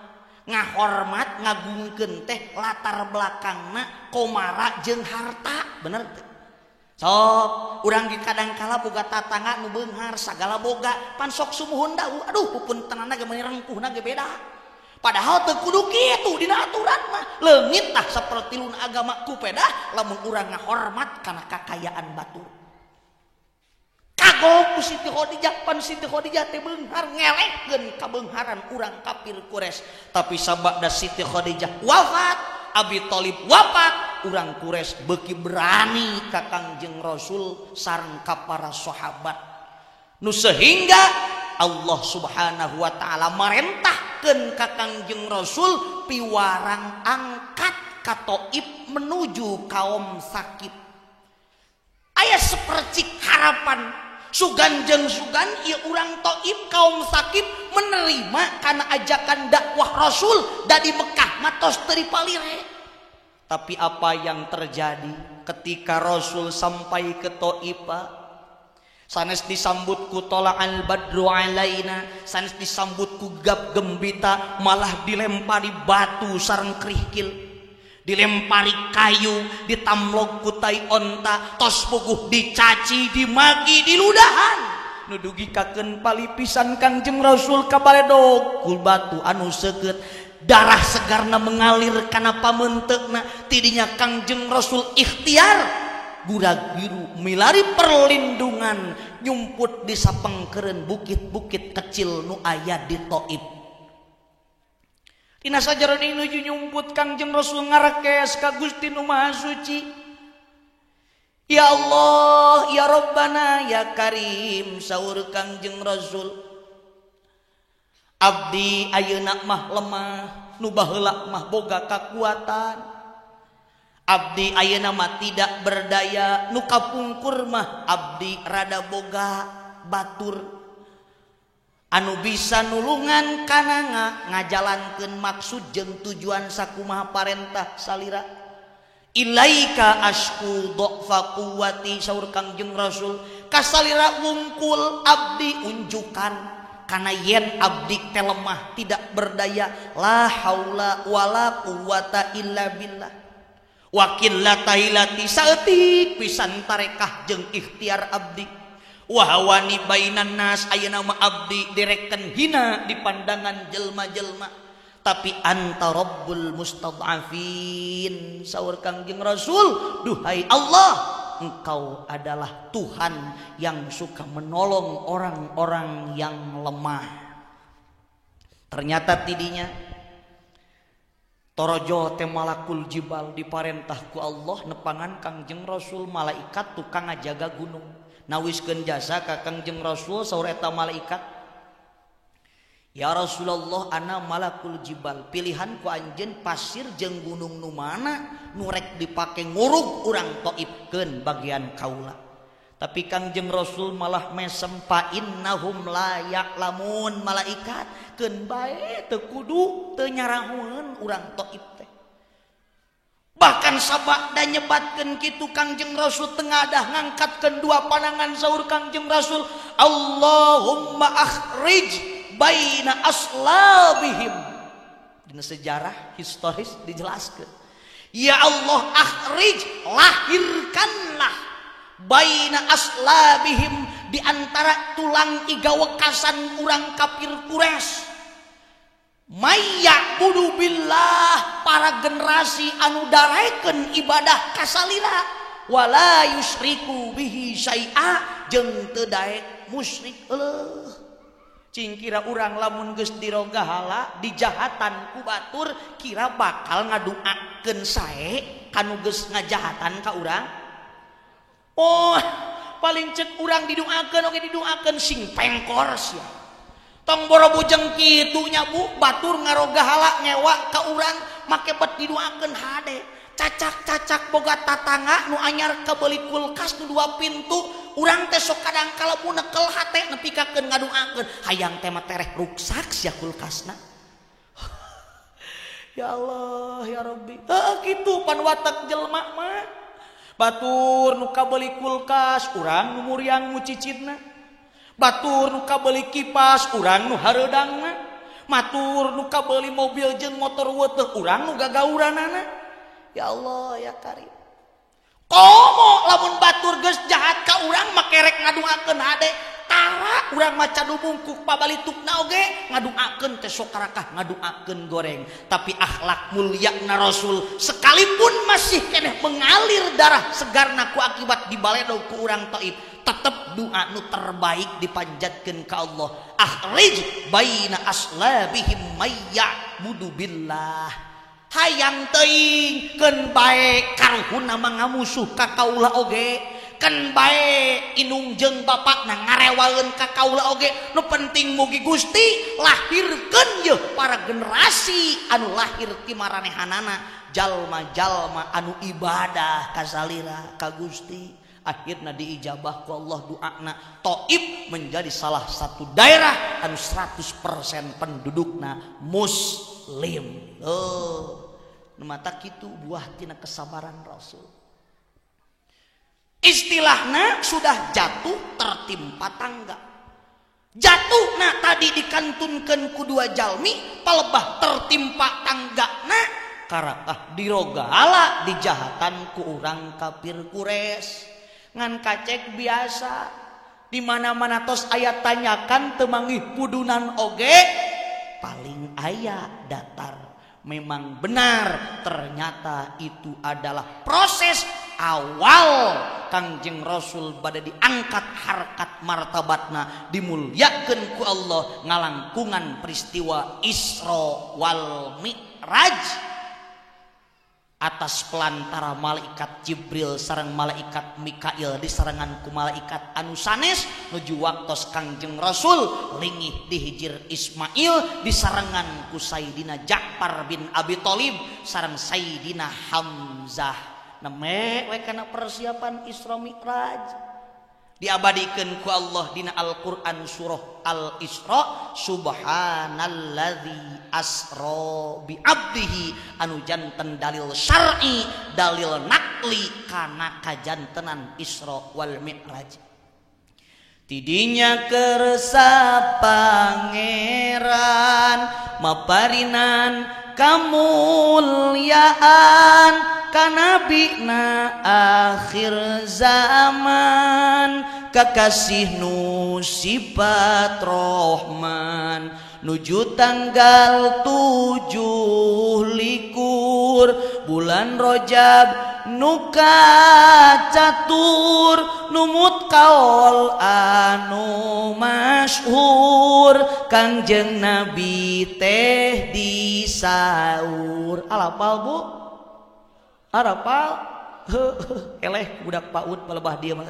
ngahormat ngagungkeun teh latar belakangna komara jeung harta, bener teh? Sok urang ge kadang kala boga tatangga nu beunghar sagala boga pan sok sumuhun dau, aduh pupuntenana ge meuni rengkuhna ge beda. Padahal teu kudu kitu dina aturan mah. Leungit tah saperti lun agama ku pedah lamun urang ngahormat kana kakayaan batur. Kagok ku Siti Khadijah, pan Siti Khadijah teh beunghar ngelehkeun kabeungharan urang kafir Quraisy. Tapi sabada Siti Khadijah wafat, Abi Thalib wafat, urang Quraisy beuki berani ka Kangjeng Rasul sareng ka para sahabat. Nu sehingga Allah Subhanahu wa taala marentahkeun ka Kangjeng Rasul piwarang angkat ka Taif menuju kaum Sakif. Aya sepercik harapan sugan jeung sugan ieu urang Taif kaum Sakif menerima kana ajakan dakwah Rasul dari Mekah matos teu dipalire. Tapi apa yang terjadi ketika Rasul sampai ke Taif? Sanes disambut ku tola'al badru alaina, sanes disambut ku gap gembita, malah dilempari batu sareng kerikil, dilempari kayu, ditamlog ku tai onta, tos puguh dicaci, dimaki, diludahan. Nu dugikakeun palipisan Kangjeng Rasul ka baledog ku batu anu seukeut, darah segarna mengalir kana pamenteukna. Tidinya Kangjeng Rasul ikhtiar gurag biru milari perlindungan nyumput di sapengkeureun bukit-bukit kecil nu aya di Taif. Dina sajaroning nuju nyumput Kangjeng Rasul ngarakes ka Gusti nu Maha Suci. Ya Allah, ya Rabbana, ya Karim, saur Kangjeng Rasul. Abdi ayeuna mah lemah, nu baheula mah boga kakuatan. Abdi ayeuna mah tidak berdaya, nu kapungkur mah abdi rada boga batur. Anu bisa nulungan kana ngajalankeun maksud jeung tujuan sakumaha parentah salira. Ilaika asku dha'fa quwwati, saur Kangjeng Rasul, kasalira wungkul abdi unjukan kana yen abdi teh lemah tidak berdaya, la haula wala quwwata illa billah. Wakil la tahilati saeutik pisan tarekah jeung ikhtiar abdi. Wahawani bainan nas, ayeuna mah abdi direken hina di pandangan jelma-jelma. Tapi anta rabbul mustad'afin, saur Kangjeng Rasul, duhai Allah, engkau adalah Tuhan yang suka menolong orang-orang yang lemah. Ternyata tidinya torojo teh malakul jibal diparentah ku Allah nepangan Kangjeng Rasul malaikat tukang ngajaga gunung. Nawiskeun jasa ka Kangjeng Rasul saur eta malaikat, ya Rasulullah, ana malakul jibal, pilihan ku anjeun pasir jeung gunung nu mana nu rek dipake ngurug urang Taif keun bagian kaula. Tapi Kangjeng Rasul malah mesem, fa innahum la ya'lamun, malaikat keun bae teu kudu teu nyarahoeun urang Taif teh. Bahkan sabada nyebatkeun kitu Kangjeng Rasul tengadah ngangkatkeun dua panangan, saur Kangjeng Rasul, Allahumma akhrij baina aslabihim. Dina sejarah historis dijelaskeun, ya Allah akhrij, lahirkanlah baina aslabihim, di antara tulang iga wekasan urang kafir Quraisy, Maya budu billah, para generasi anu daraekeun ibadah kasalira, wala yusriku bihi syai'a, jeung teu daek musyrik euleuh. Cing kira urang lamun geus dirogahala dijahatan ku batur kira bakal ngaduakeun sae kanu geus ngajahatan ka urang. Oh, paling cek urang diduakeun oge diduakeun sing pengkor sia. Tong boro bujeng kitu nya Bu, batur ngarogahala ngewa ka urang make bet diduakeun hade. Cacak-cacak boga tatangga nu anyar kabeli kulkas nu 2 pintu, urang teh sok kadang kala munekel hate nepi ka keun ngaduakeun hayang teh mah tereh ruksak sia kulkasna. Ya Allah ya Rabbi. Heuh kitu pan watak jelema mah. Batur nu kabeli kulkas urang nu muriang nu cicitna. Batur nu kabeli kipas urang nu hareudangna. Matur nu kabeli mobil jeung motor weteh urang nu gagauranana. Ya Allah ya Karim. Komo lamun batur geus jahat ka urang mah kerek ngaduakeun hade. Tara urang maca bungkuk pabalitukna oge ngaduakeun teh sok karakah ngaduakeun goreng. Tapi akhlak mulyana Rasul sekalipun masih keneh mengalir darah segarna ku akibat dibaledog ku urang Taif, tetep doa nu terbaik dipanjatkeun ka Allah. Akhrij baina aslabihim mayya'budu billah. Hayang teuing keun bae karuhunna mah ngamusuh ka kaula oge, keun bae inung jeung bapakna ngarewaeun ka kaula oge, nu penting mugi Gusti lahirkeun yeuh para generasi anu lahir ti maranehanana jalma-jalma anu ibadah ka salira ka Gusti. Akhirna diijabah ku Allah doana. Taif menjadi salah satu daerah anu 100% pendudukna muslim. Oh, nu mata kitu buah tina kesabaran Rasul. Istilahna sudah jatuh tertimpa tangga. Jatuhna tadi dikantunkeun ku dua jalmi, palebah tertimpa tanggana karakah dirogala dijahatan ku urang kafir Quraisy. Ngan kacek biasa di mana-mana tos aya tanyakan teu manggih pudunan oge paling aya datar. Memang benar ternyata itu adalah proses awal Kangjeng Rasul pada diangkat harkat martabatna dimuliakeun ku Allah ngalangkungan peristiwa Isra wal Mi'raj atas pelantara malaikat Jibril sareng malaikat Mikail disarengan ku malaikat anu sanes nuju waktos Kangjeng Rasul lingih dihijir Ismail disarengan ku Sayyidina Ja'far bin Abi Thalib sareng Sayyidina Hamzah. Neme we kana persiapan Isra Mi'raj diabadikeun ku Allah dina Al-Qur'an surah Al-Isra, subhanalladzi asra bi abdihi anu janten dalil syar'i dalil nakli kana kajantenan Isra wal Mi'raj. Tidinya kersa pangeran maparinan kamulyaan kanabina akhir zaman kakasih nu sifat rohman nuju tanggal 27 bulan Rajab nu kacatur numut kaol anu masyhur Kangjeng Nabi teh disaur. Alapal Bu? Arapal? Eleh budak PAUD palebah dia mah.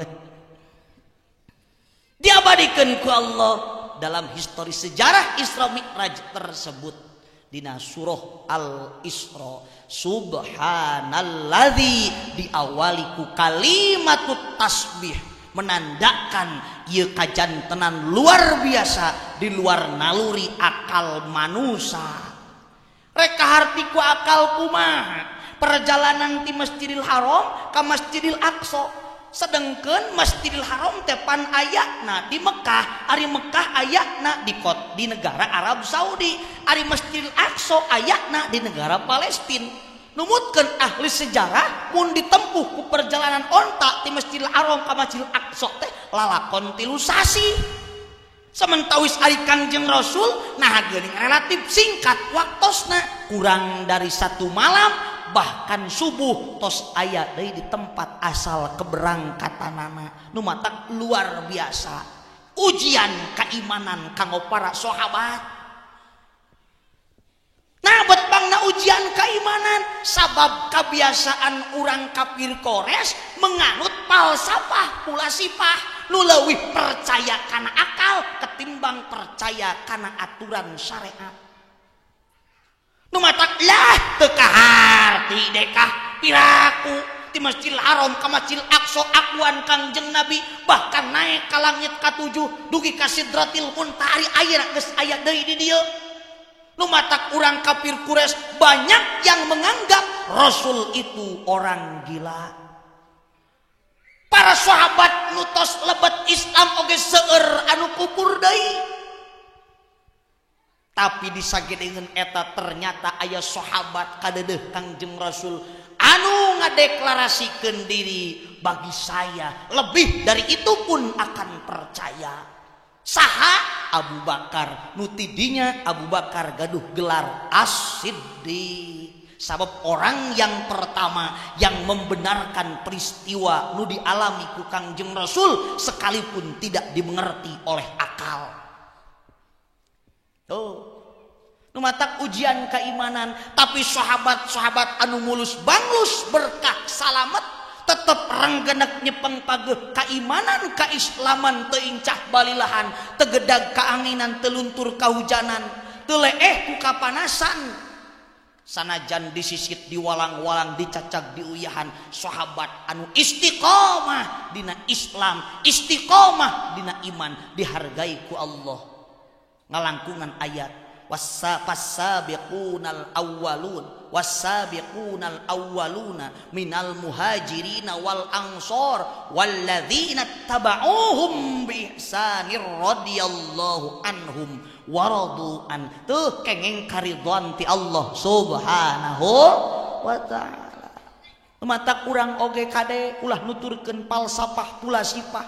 Diabadikeun ku Allah dalam histori sejarah Isra Mi'raj tersebut dina surah Al-Isra, subhanalladzi diawali ku kalimatut tasbih menandakan ieu kajantenan luar biasa di luar naluri akal manusia. Rek kaharti ku akal kumaha perjalanan ti Masjidil Haram ka Masjidil Aqsa, sedengkeun Masjidil Haram teh pan ayana di Mekah, ari Mekah ayana di kot di negara Arab Saudi, ari Masjidil Aqsa ayana di negara Palestina. Numutkeun ahli sejarah mun ditempuh ku perjalanan onta ti Masjidil Haram ka Masjidil Aqsa teh lalakon 3 sasi. Sementawis ari Kangjeng Rasul nah geuning relatif singkat waktosna kurang dari 1 malam bahkan subuh tos aya deui di tempat asal keberangkatanana. Nu matak luar biasa. Ujian keimanan kanggo para sahabat. Nah bet bangna ujian keimanan sabab kebiasaan urang kafir Quraisy menganut falsafah pulasifah nu leuwih percaya kana akal ketimbang percaya kana aturan syariat. Nu matak lah teu kaharti dekah piraku di Masjidil Haram ka Masjidil Aqsa akuan Kangjeng Nabi bahkan naik ka langit katujuh dugi ka Sidratil Muntaha ari ayeuna geus aya deui di dieu. Nu matak urang kafir Quraisy banyak yang menganggap Rasul itu orang gila. Para sahabat nu tos lebet Islam oge seueur anu kufur deui. Tapi disagedengeun eta ternyata aya sahabat kadeudeuh Kangjeng Rasul anu ngadeklarasikeun diri, bagi saya lebih dari itu pun akan percaya. Saha? Abu Bakar. Nu tidinya Abu Bakar gaduh gelar As-Siddiq. Sabab orang yang pertama yang membenarkan peristiwa nu dialami ku Kangjeng Rasul sekalipun tidak dimengerti oleh akal. Tuh. Nu matak ujian keimanan, tapi sahabat-sahabat anu mulus banglus berkah salamet tetep renggenek nyepeng pageuh keimanan keislaman teu incah balilahan, tegedag kaanginan, teluntur kahujanan, teu leeh ku kapanasan. Sanajan disisit diwalang-walang dicacag diuyahan, sahabat anu istiqomah dina Islam, istiqomah dina iman dihargai ku Allah. Ngalangkungan ayat wassabiqunal awwalun wassabiqunal awwaluna minal muhajirina wal ansor walladzina tabauhum bi ihsanir radhiyallahu anhum waradu an. Tuh kengeng karidhoan ti Allah Subhanahu wa taala. Matak urang oge kade ulah nuturkeun falsafah pulasifah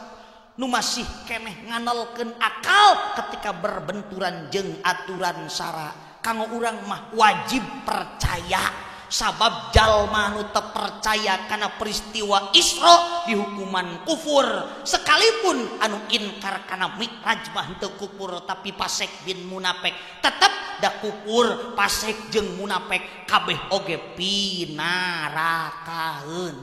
nu masih keneh nganalkeun akal ketika berbenturan jeung aturan syara. Kanggo urang mah wajib percaya, sabab jalma nu teu percaya kana peristiwa Isra dihukuman kufur. Sekalipun anu inkar kana Mi'raj mah henteu kufur, tapi fasik bin munafik tetep da kufur. Fasik jeung munafik kabeh oge pinarakaeun.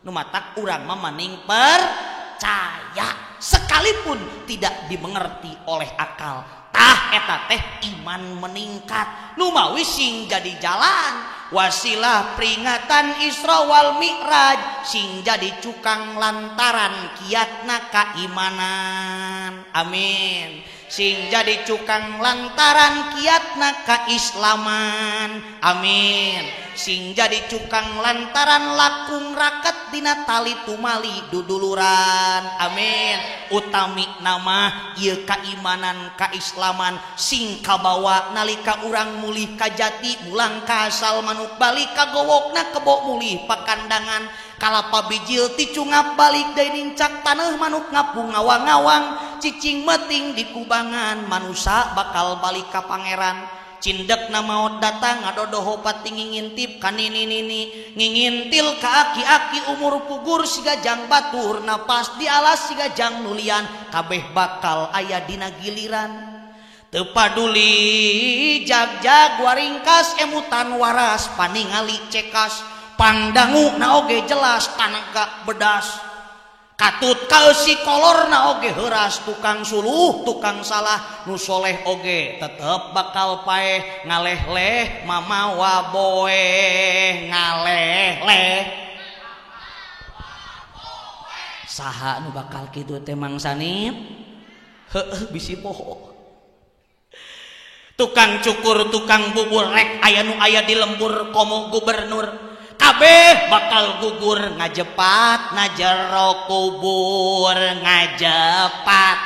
Nu matak urang mah maning percaya sekalipun tidak dimengerti oleh akal. Tah eta teh iman meningkat. Numawi sing jadi jalan wasilah peringatan Isra wal Mi'raj sing jadi cukang lantaran kiatna keimanan. Amin. Sing jadi cukang lantaran kiatna keislaman. Amin. Sing jadi cukang lantaran lakung raket dina tali tumali duduluran. Amin. Utami nama ieu keimanan keislaman sing kabawa nalika urang mulih ka jati mulang ka asal manuk balik ka gowokna kebo mulih pakandangan kalapa bijil ticungap balik deui nincak taneuh manuk ngapung ngawang-ngawang cicing meting di kubangan manusa bakal balik ka pangeran. Cindek na maot datang ngadodoho patingi ngintip kanini-nini ngingintil ka aki-aki umur pugur siga jang batur napas di alas siga jang nulian kabeh bakal aya dina giliran. Teu paduli jag-jag waringkas emutan waras paningali cekas pangdangu na oge jelas tanaga bedas katut kaeusi kolor na oge heuras tukang suluh tukang salah nu soleh oge tetep bakal paeh ngaleh-leh mamawa boeh ngaleh-leh. Saha nu bakal kitu teh Mang Sanip? Heueuh bisi poho. Tukang cukur tukang bubur rek aya nu aya di lembur komo gubernur kabeh bakal gugur ngajepat na jero kubur ngajepat.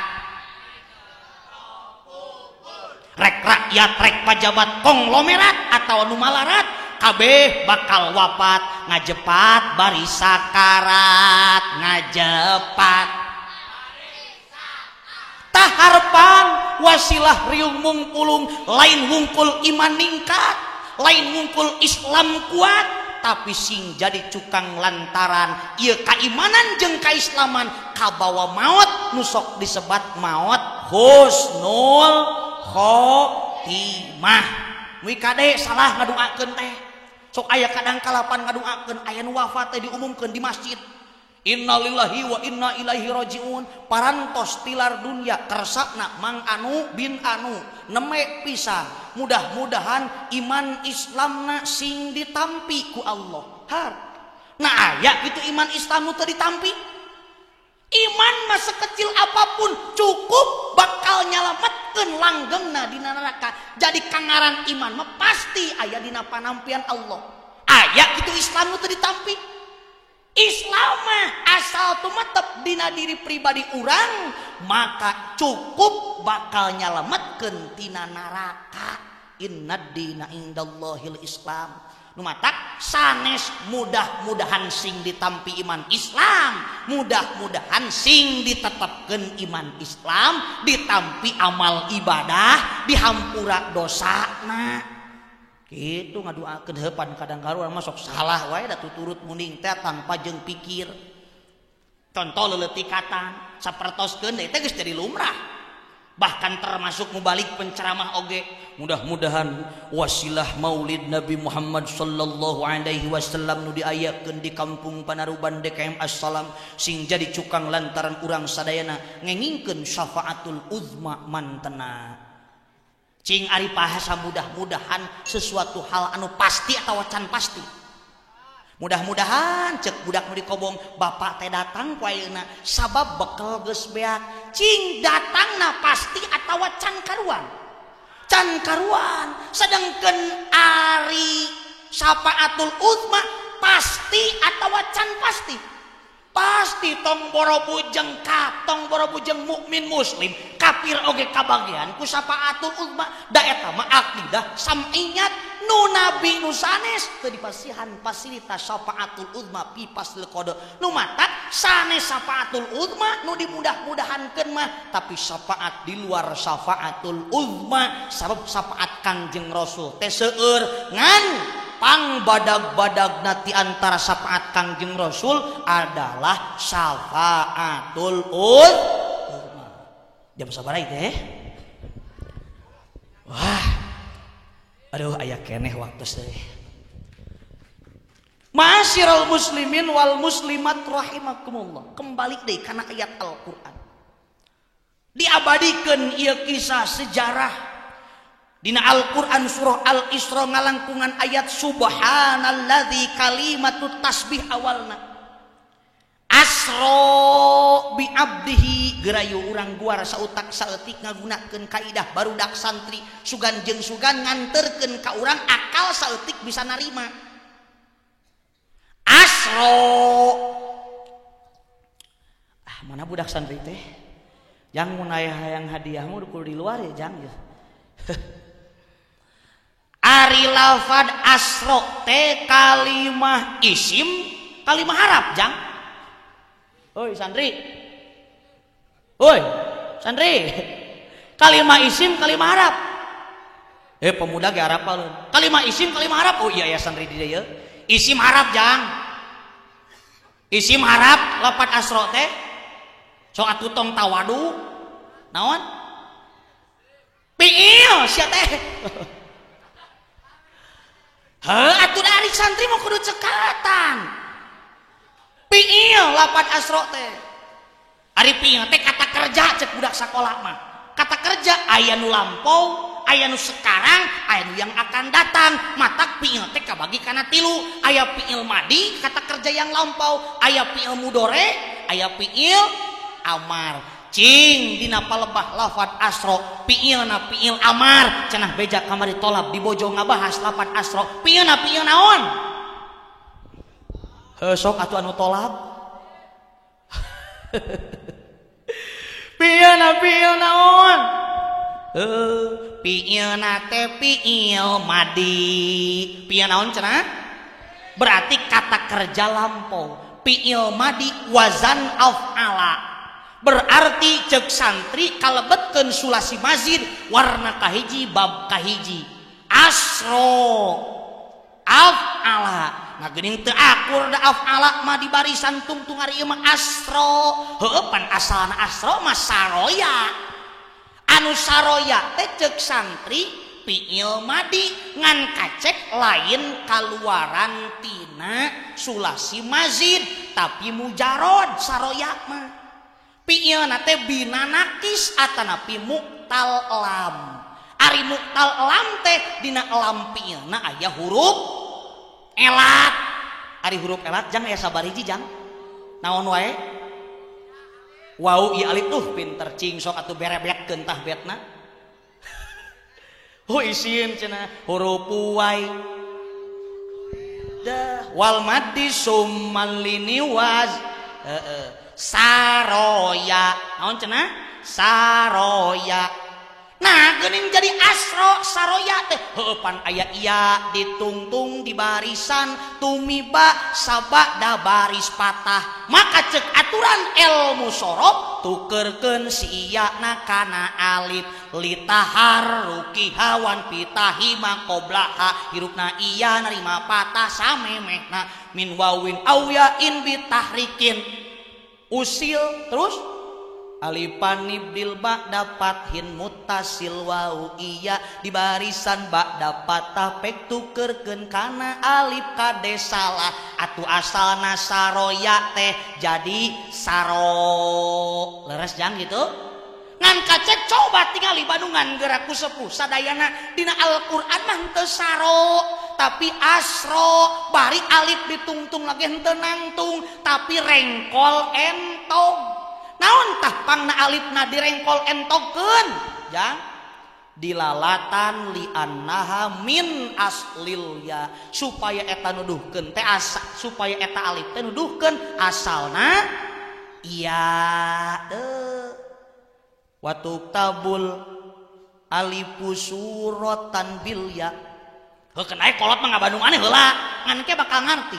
Rek rakyat rek pajabat konglomerat atau nu malarat kabeh bakal wafat ngajepat bari sakarat ngajepat. Taharpan wasilah riung mungpulung lain wungkul iman ningkat lain wungkul Islam kuat, tapi sing jadi cukang lantaran ieu kaimanan jeung kaislaman kabawa maot nu sok disebat maot husnul khotimah. Mui kade salah ngaduakeun teh. Sok aya kadang kalapan ngaduakeun aya nu wafat teh diumumkeun di masjid. Innalillahi wa inna ilaihi rajiun. Parantos tilar dunya kersakna mang anu bin anu neme pisan. Mudah-mudahan iman Islamna sing ditampi ku Allah. Har. Nah aya kitu iman Islamnu teu ditampi. Iman mah sekecil apapun cukup bakal nyalametkeun langgengna dina neraka. Jadi kangaran iman mah pasti aya dina panampian Allah. Aya kitu Islamnu teu ditampi. Islam mah asal tumetep dina diri pribadi urang maka cukup bakal nyalametkeun tina neraka. Innad dina indallahil Islam. Nu matak sanes mudah-mudahan sing ditampi iman Islam, mudah-mudahan sing ditetepkeun iman Islam, ditampi amal ibadah, dihampura dosana. Kitu ngaduakeun heupan kadang kadang urang mah sok salah wae da tuturut munding teh tanpa jeung pikir. Contoh leuletikatan sapertoskeun deui teh geus jadi lumrah. Bahkan termasuk mubalik penceramah oge. Mudah-mudahan wasilah maulid Nabi Muhammad sallallahu alaihi wasallam nu diayakeun di kampung Panaruban DKM Assalam sing jadi cukang lantaran urang sadayana ngengingkeun syafaatul uzma mantena. Cing ari bahasa mudah-mudahan sesuatu hal anu pasti atau can pasti. Mudah-mudahan cek budak nu dikobong bapak teh datang ku ayeuna sabab bekel geus beak. Cing datangna pasti atawa can karuan. Can karuan. Sedangkeun ari syafaatul uzma pasti atawa can pasti. Pasti tong boro bujeng ka, tong boro bujeng mukmin muslim, kafir oge kabagian ku syafaatul uzma. Da eta mah akidah sam'iyat nu nabi nu sanes teu dipasihan fasilitas syafaatul uzma pipas lekodo. Nu matak sanes syafaatul uzma nu dimudah-mudahankeun mah, tapi syafaat di luar syafaatul uzma sabab syafaat Kangjeng Rasul teh seueur ngan pang badag-badag nati antara syafaat Kangjeng Rasul adalah syafaatul uzma. Jam sabaraha teh? Wah. Aduh aya keneh waktu teh. Ma'asyiral muslimin wal muslimat rahimakumullah. Kembali deui kana ayat Al-Qur'an. Diabadikeun ieu kisah sejarah dina Al-Qur'an surah Al-Isra ngalangkungan ayat subhanalladzi kalimatut tasbih awalna. Asra bi abdihi gerayu urang guar sautak saeutik ngagunakeun kaidah barudak santri sugan jeung sugan nganterkeun ka urang akal saeutik bisa narima. Asra ah mana budak santri teh? Jang mun aya hayang hadiahmu kudu di luar ya jang ya. Ari lafad asro teh kalimah isim kalimah harap jang. Oi santri. Oi santri. Kalimah isim kalimah harap. Pemuda ge harap alun. Kalimah isim kalimah harap. Oh iya ya santri di dieu. Isim harap jang. Isim harap lafad asro teh. Sok atuh tong tawadu. Naon? Piil sia teh. Heuh atuh ari santri mah kudu cekatan. Piil lapan asro teh. Ari piil teh kata kerja cek budak sakola mah. Kata kerja aya nu lampau, aya nu sekarang, aya nu yang akan datang. Matak piil teh kabagi kana tilu. Aya piil madi kata kerja yang lampau, aya piil mudore, aya piil amar. Cing dina palebah lafad asro piilna piil amar cenah beja kamari tolab di bojo ngabahas lafad asro piilna piil naon? Heuh sok atuh anu tolab. Piilna piil naon? Heuh piilna teh piil madi. Piil naon cenah? Berarti kata kerja lampau. Piil madi wazan af'ala. Berarti cek santri kalebetkeun sulasi mazid warna kahiji bab kahiji asro af'ala. Nah geuning teu akur da af'ala mah di barisan tungtung ari ieu mah asro. Heueuh pan asalna asro mah saroya. Anu saroya teh ceuk santri fi'il madi ngan kacek lain kaluaran tina sulasi mazid tapi mujarod saroya mah. Fi'ilna teh bina nakis atanapi muktal lam. Ari muktal lam teh dina lam fi'ilna aya huruf elat. Ari huruf elat jang aya sabariji jang. Naon wae? Wau ieu alif tuh pinter cing sok atuh berebetkeun tah betna. Oh isin cenah huruf wai. Dah wal maddi summal liniwaz. Heeh. Saroya. Naon cenah? Saroya. Nah geuning jadi asro saroya teh heueuh pan aya iya ditungtung di barisan tumiba sabada baris patah maka cek aturan ilmu sorob tukerkeun si iya na kana alif litahar ruki hawan pitahi maqoblaha hirupna iya narima patah samemehna min wawin awyain bitahrikin usil terus alifan nibdil ba dapat hin mutasil wau iya di barisan ba dapat tapek tukerkeun kana alif kade salah atuh asalna saroya teh jadi saro leres jang gitu ngan kacek coba tingali Bandungan gerak ku sepuh sadayana dina Al-Qur'an mah henteu saro tapi asro bari alif ditungtung lagi henteu nangtung tapi rengkol entog. Naon tah pangna alifna direngkol entogkeun jang dilalatan li annaha min aslil ya supaya eta nuduhkeun teh asa supaya eta alif teh nuduhkeun asalna iya teu watu tabul alifu suratan bil ya heuh keun kolot mah ngabandungan heula ngan ke bakal ngarti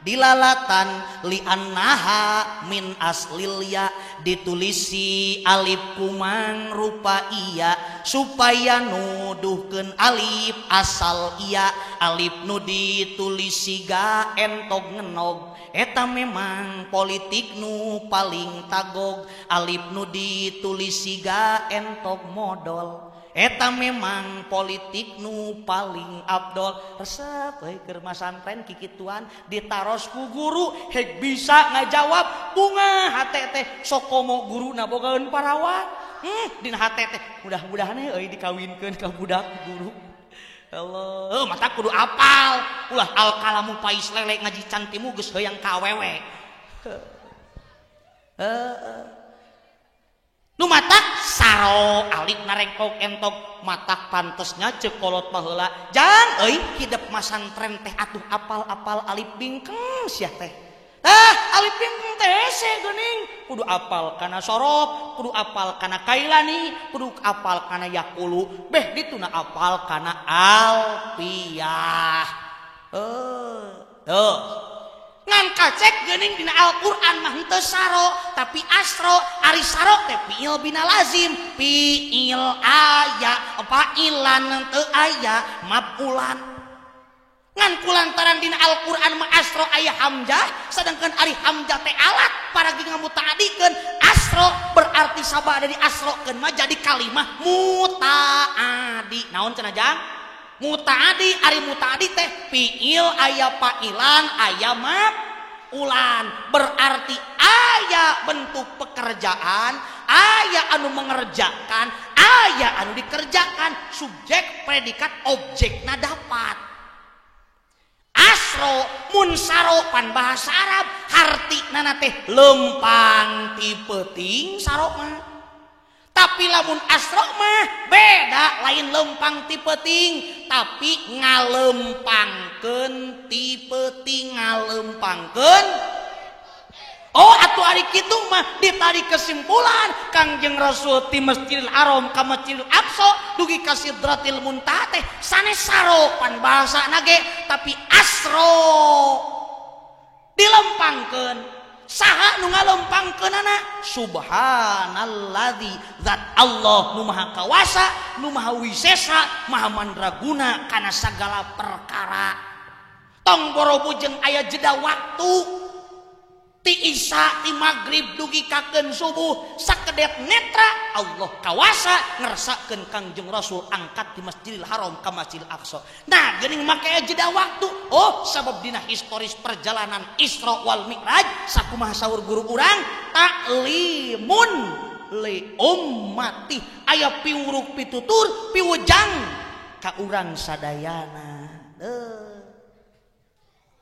dilalatan li annaha min aslil ya ditulisi alif kumang rupa iya supaya nuduhkeun alif asal iya alif nu ditulisi ga entog ngenog eta memang politik nu paling tagog alif nu ditulisi ga entog modol eta memang politik nu paling abdol resep euy keur masantren kikituan ditaros ku guru hek bisa ngajawab bunga hate teh sokomo guruna bogaeun parawat dina hate teh mudah-mudahan euy dikawinkeun ka budak guru Allah mata kudu apal ulah al kalamu pais lele ngaji cantimu geus hoyong ka awewe heeh nu matak saro alif narengkok entok matak pantesnya ceuk kolot baheula jang euy hidep masantren teh atuh apal-apal alif bingkeng sia teh tah alif bingkeng teh hese geuning kudu apal kana sorob kudu apal kana kailani kudu apal kana yaqulu beh dituna apal kana alfiyah tuh ngan kacek geuning dina Al-Qur'an mah henteu saro tapi asro ari saro teh fi'il bina lazim fi'il aya fa'ilan teu aya maf'ulan ngan kulantaran dina Al-Qur'an mah asro aya hamzah sedangkan ari hamzah teh alat paragi ngamutaadikeun asro berarti sabada di asrokeun mah jadi kalimah mutaadi naon cenah jang mutaadi ari mutaadi teh fi'il aya fa'ilan aya maf'ulan berarti aya bentuk pekerjaan aya anu mengerjakan aya anu dikerjakan subjek predikat objekna dapat asro mun saro pan bahasa Arab hartina teh lempang ti peuting saro mah tapi lamun asro mah beda lain lempang ti peuting tapi ngalempangkeun ti peuting ngalempangkeun oh atuh ari kitu mah ditarik kesimpulan Kangjeng Rasul ti Masjidil Haram ka Masjidil Aqsa dugi ka Sidratil Muntaha teh sanes saro pan bahasana ge tapi asro dilempangkeun saha nu ngalempangkeunana subhanalladzi zat Allah nu maha kawasa nu maha wisesa maha mandraguna kana sagala perkara tong boro bujeng aya jeda waktu. Ti isya ti maghrib dugi kakeun subuh sakedep netra Allah kawasa ngersakeun Kangjeng Rasul angkat di Masjidil Haram ka Masjidil Aqsa. Nah geuning make jeda waktu. Oh sabab dina historis perjalanan Isra wal Mi'raj sakumaha saur guru urang taklimun li ummati aya piwuruk pitutur piwejang ka urang sadayana.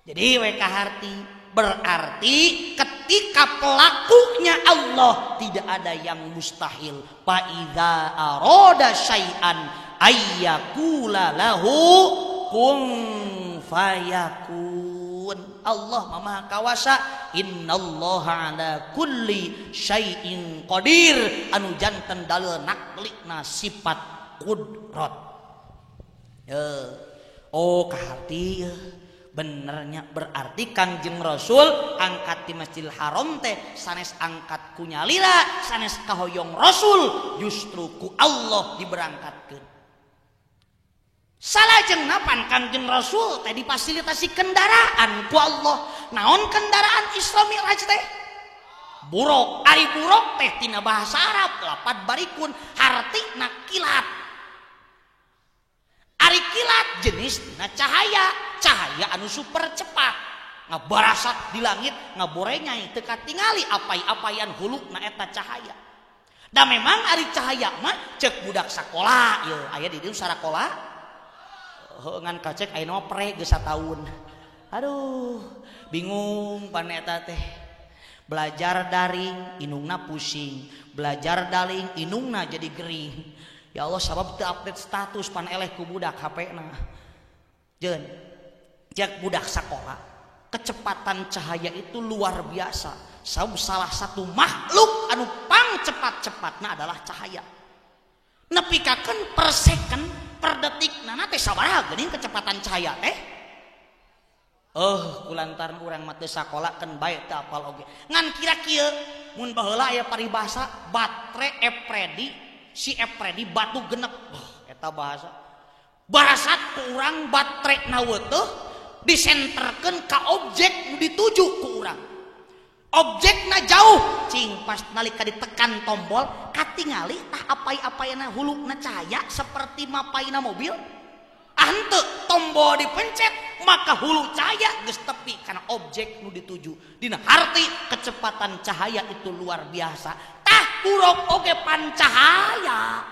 Jadi we kaharti berarti ketika pelakunya Allah tidak ada yang mustahil. Fa idza arada syai'an ayyakula lahu kun fayakun. Allah Maha Kawasa, innallaha ala kulli syai'in qadir, anu janten dalil naklikna sifat kudrat. Oh kaharti benernya berarti Kangjeng Rasul angkat di Masjidil Haram teh sanes angkat ku nyalira, sanes kahoyong Rasul, justru ku Allah diberangkatkeun. Salajengna pan Kangjeng Rasul teh difasilitasi kendaraan ku Allah. Naon kendaraan Isra Mi'raj teh? Buruk. Ari buruk teh tina bahasa Arab lapad barikun hartina kilat. Ari kilat jenis tina cahaya, cahaya anu super cepat ngabarasak di langit ngaborenyai teu katingali apai-apayan hulukna eta cahaya. Da memang ari cahaya mah cek budak sakola ieu aya di dieu sarakola heuh ngan kacek ayeuna mah pre geus sataun. Aduh bingung pan eta teh. Belajar daring inungna pusing, belajar daring inungna jadi gering. Ya Allah sabab teu update status pan eleh ku budak HP-na. Jeun cek budak sakola kecepatan cahaya itu luar biasa. Sabab salah satu makhluk anu pang cepat-cepatna adalah cahaya. Nepikakeun per second per detikna teh sabaraha geuning kecepatan cahaya teh? Kulantaran urang mah teu sakola keun bae teu apal oge. Ngan kira kieu mun baheula aya paribasa batre epredi si epredi batu genep. Eta bahasa. Barasat ku urang batre na weutuh disenterkeun ka objek nu dituju ku urang. Objekna jauh cing pas nalika ditekan tombol katingali tah apai-apayana hulukna cahaya seperti mapaina mobil. Ah henteu tombol dipencet maka hulu cahaya geus tepi kana objek nu dituju. Dina harti kecepatan cahaya itu luar biasa. Tah buruk oge pan cahaya.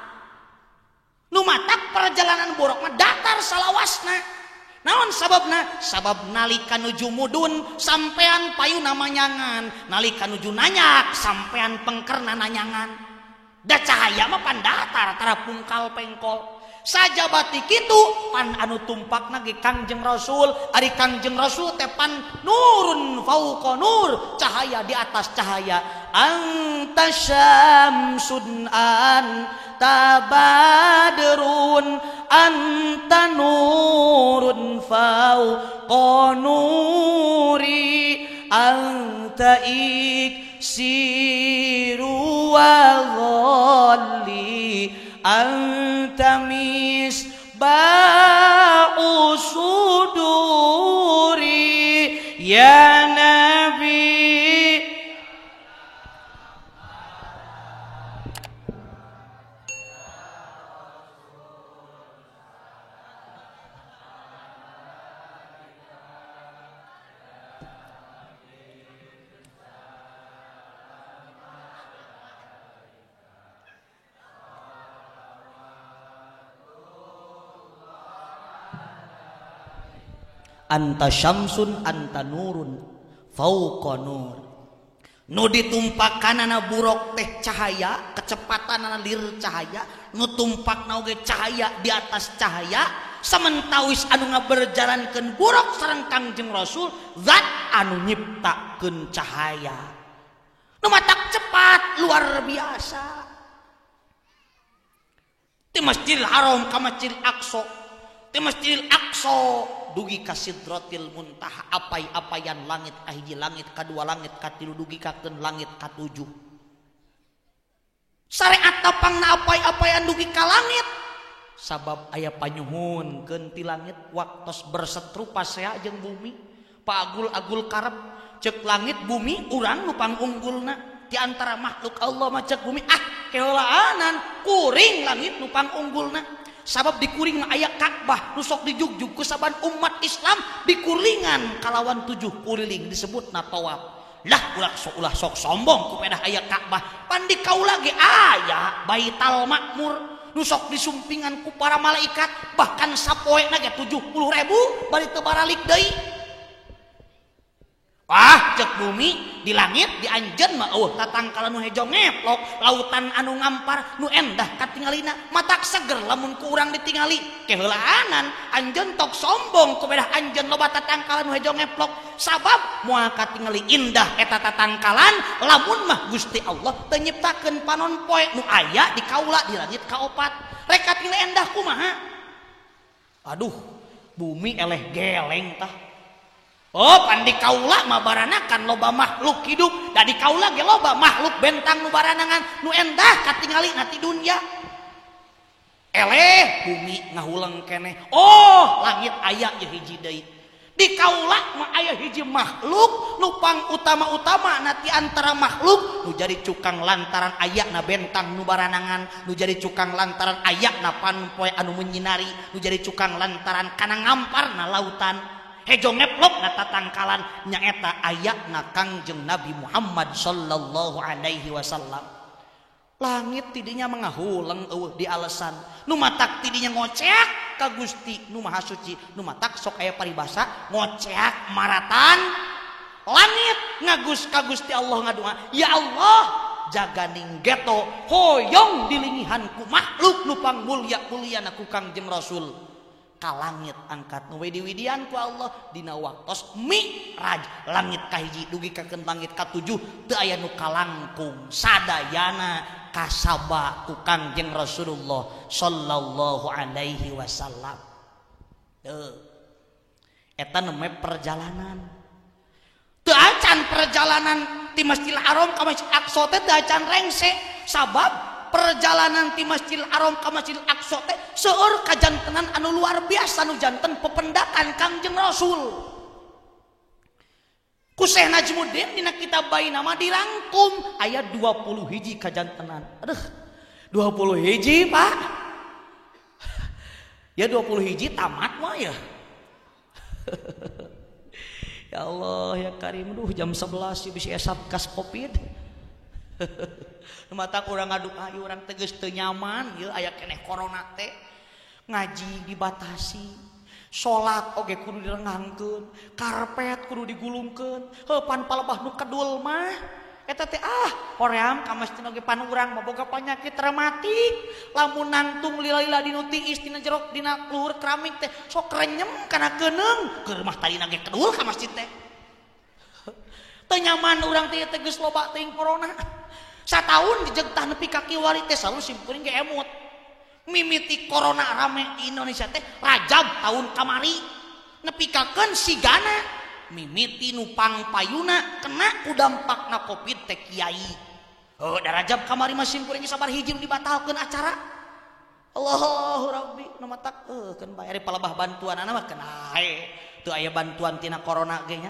Nu matak perjalanan buruk mah datar salawasna. Naon sababna? Sabab nalika nuju mudun sampean payuna manyangan, nalika nuju nanyak sampean pengkerna nanyangan. Da cahaya mah pan datar tara pungkal pengkol. Sajabati kitu pan anu tumpakna ge Kangjeng Rasul, ari Kangjeng Rasul teh pan nurun fauqa nur, cahaya di atas cahaya. Anta syamsun anta badrun anta nurun fauqa nuri anta iksiru wa dhalli anta misba'u suduri ya nabi. Anta syamsun anta nurun fauqa nur. Nu ditumpakanana buruk teh cahaya, kecepatanana lir cahaya, nu tumpakna oge cahaya di atas cahaya, samentawis anu ngaberjalankeun buruk sareng Kangjeng Rasul, zat anu nyiptakeun cahaya. Nu matak cepat luar biasa. Ti Masjidil Haram ka Masjidil Aqsa, ti Masjidil Aqsa dugi ka Sidratil Muntaha, apai-apayan langit kahiji langit kadua langit katilu dugi kakeun langit katujuh. Syariat tapangna apai-apayan dugi ka langit sabab aya panyuhunkeun ti langit waktos bersetru pasea jeung bumi, paagul-agul karep Cek langit bumi urang nu pangunggulna di antara makhluk Allah mah cek bumi ah keheulaanan kuring langit nu pangunggulna. Sabab di kuring mah aya Ka'bah nu sok dijugjug ku saban umat Islam dikuringan kalawan 7 kuriling disebutna tawaf. Lah ulah sok sombong ku pedah aya Ka'bah. Pan di kaula ge aya Baitul Makmur nu sok disumpingan ku para malaikat bahkan sapoena ge 70.000 bari teu baralik deui. Wah cek bumi di langit di anjeun mah eueuh tatangkalan nu hejo ngeplok lautan anu ngampar nu endah katingalina matak seger lamun ku urang ditingali keheulaanan anjeun tok sombong ku pedah anjeun loba tatangkalan nu hejo ngeplok sabab moal katingali indah eta tatangkalan lamun mah Gusti Allah teu nyiptakeun panon poe nu aya di kaula di langit kaopat rek katingali endah kumaha. Aduh bumi eleh geleng tah. Oh pan di kaula mah baranakan loba makhluk hidup da di kaula ge loba makhluk bentang nu baranangan nu endah katingali na ti dunya. Eleh bumi ngahuleng keneh. Oh langit aya ye hiji deui. Di kaula mah aya hiji makhluk nu pang utama-utama na ti antara makhluk nu jadi cukang lantaran aya na bentang nu baranangan nu jadi cukang lantaran aya na panpoe anu menyinari nu jadi cukang lantaran kana ngampar na lautan. Hejo ngeplok na tatangkalan nyaeta ayatna Kangjeng Nabi Muhammad sallallahu alaihi wasallam. Langit tidinya mangahuleng eueuh di alasan nu matak tidinya ngoceak ka Gusti nu Maha Suci nu matak sok aya paribasa ngoceak maratan langit ngagus ka Gusti Allah ngadua ya Allah jaganing geto hoyong dilingihan ku makhluk nu pangmulia-muliana ku Kangjeng Rasul. Ka langit angkat nu wedi-widian ku Allah dina waktos mi'raj langit kahiji dugi ka langit katujuh teu aya nu kalangkung sadayana kasaba ku Kangjeng Rasulullah sallallahu alaihi wasallam. Teu eta nu perjalanan teu acan perjalanan ti Masjidil Haram ka Masjid Aqsa teh teu acan rengse sabab perjalanan ti Masjidil Haram ka Masjidil Aqsa teh seueur kajantenan anu luar biasa nu janten pependakan Kangjeng Rasul. Ku Syekh Najmuddin dina kitab Bainama dirangkum aya 20 hiji kajantenan. Aduh, 20 hiji, Pak. Ya 20 hiji tamat mah ya. Ya Allah ya Karim, duh jam 11 bisa esap kas Covid. Mata urang ngaduk ayu urang tegas teu nyaman ieu aya keneh corona teh ngaji dibatasi salat oge kudu direngangkeun karpet kudu digulungkeun heuh pan palebah nu kedul mah eta teh ah hoream ka masjid oge pan urang mah boga panyakit rematik lamun nangtung lila-lila dinu tiis dina jerok dina luhur keramik teh sok renyem kana keuneung keur mah tadina ge kedul ka masjid teh teu nyaman urang teh tegas loba teuing corona. Satahun jejeg tah nepi ka kiwari teh selalu simkuring ge emut. Mimiti corona rame di Indonesia teh Rajab tahun kamari nepikakeun sigana mimiti nu pangpayuna kena ku dampakna Covid teh kiai. Heuh da Rajab kamari mah simkuring ge sabar hiji nu dibatalkeun acara. Allahu Rabbi nu matak keun bae ari palebah bantuanana mah keun hae. Teu aya bantuan tina corona ge nya.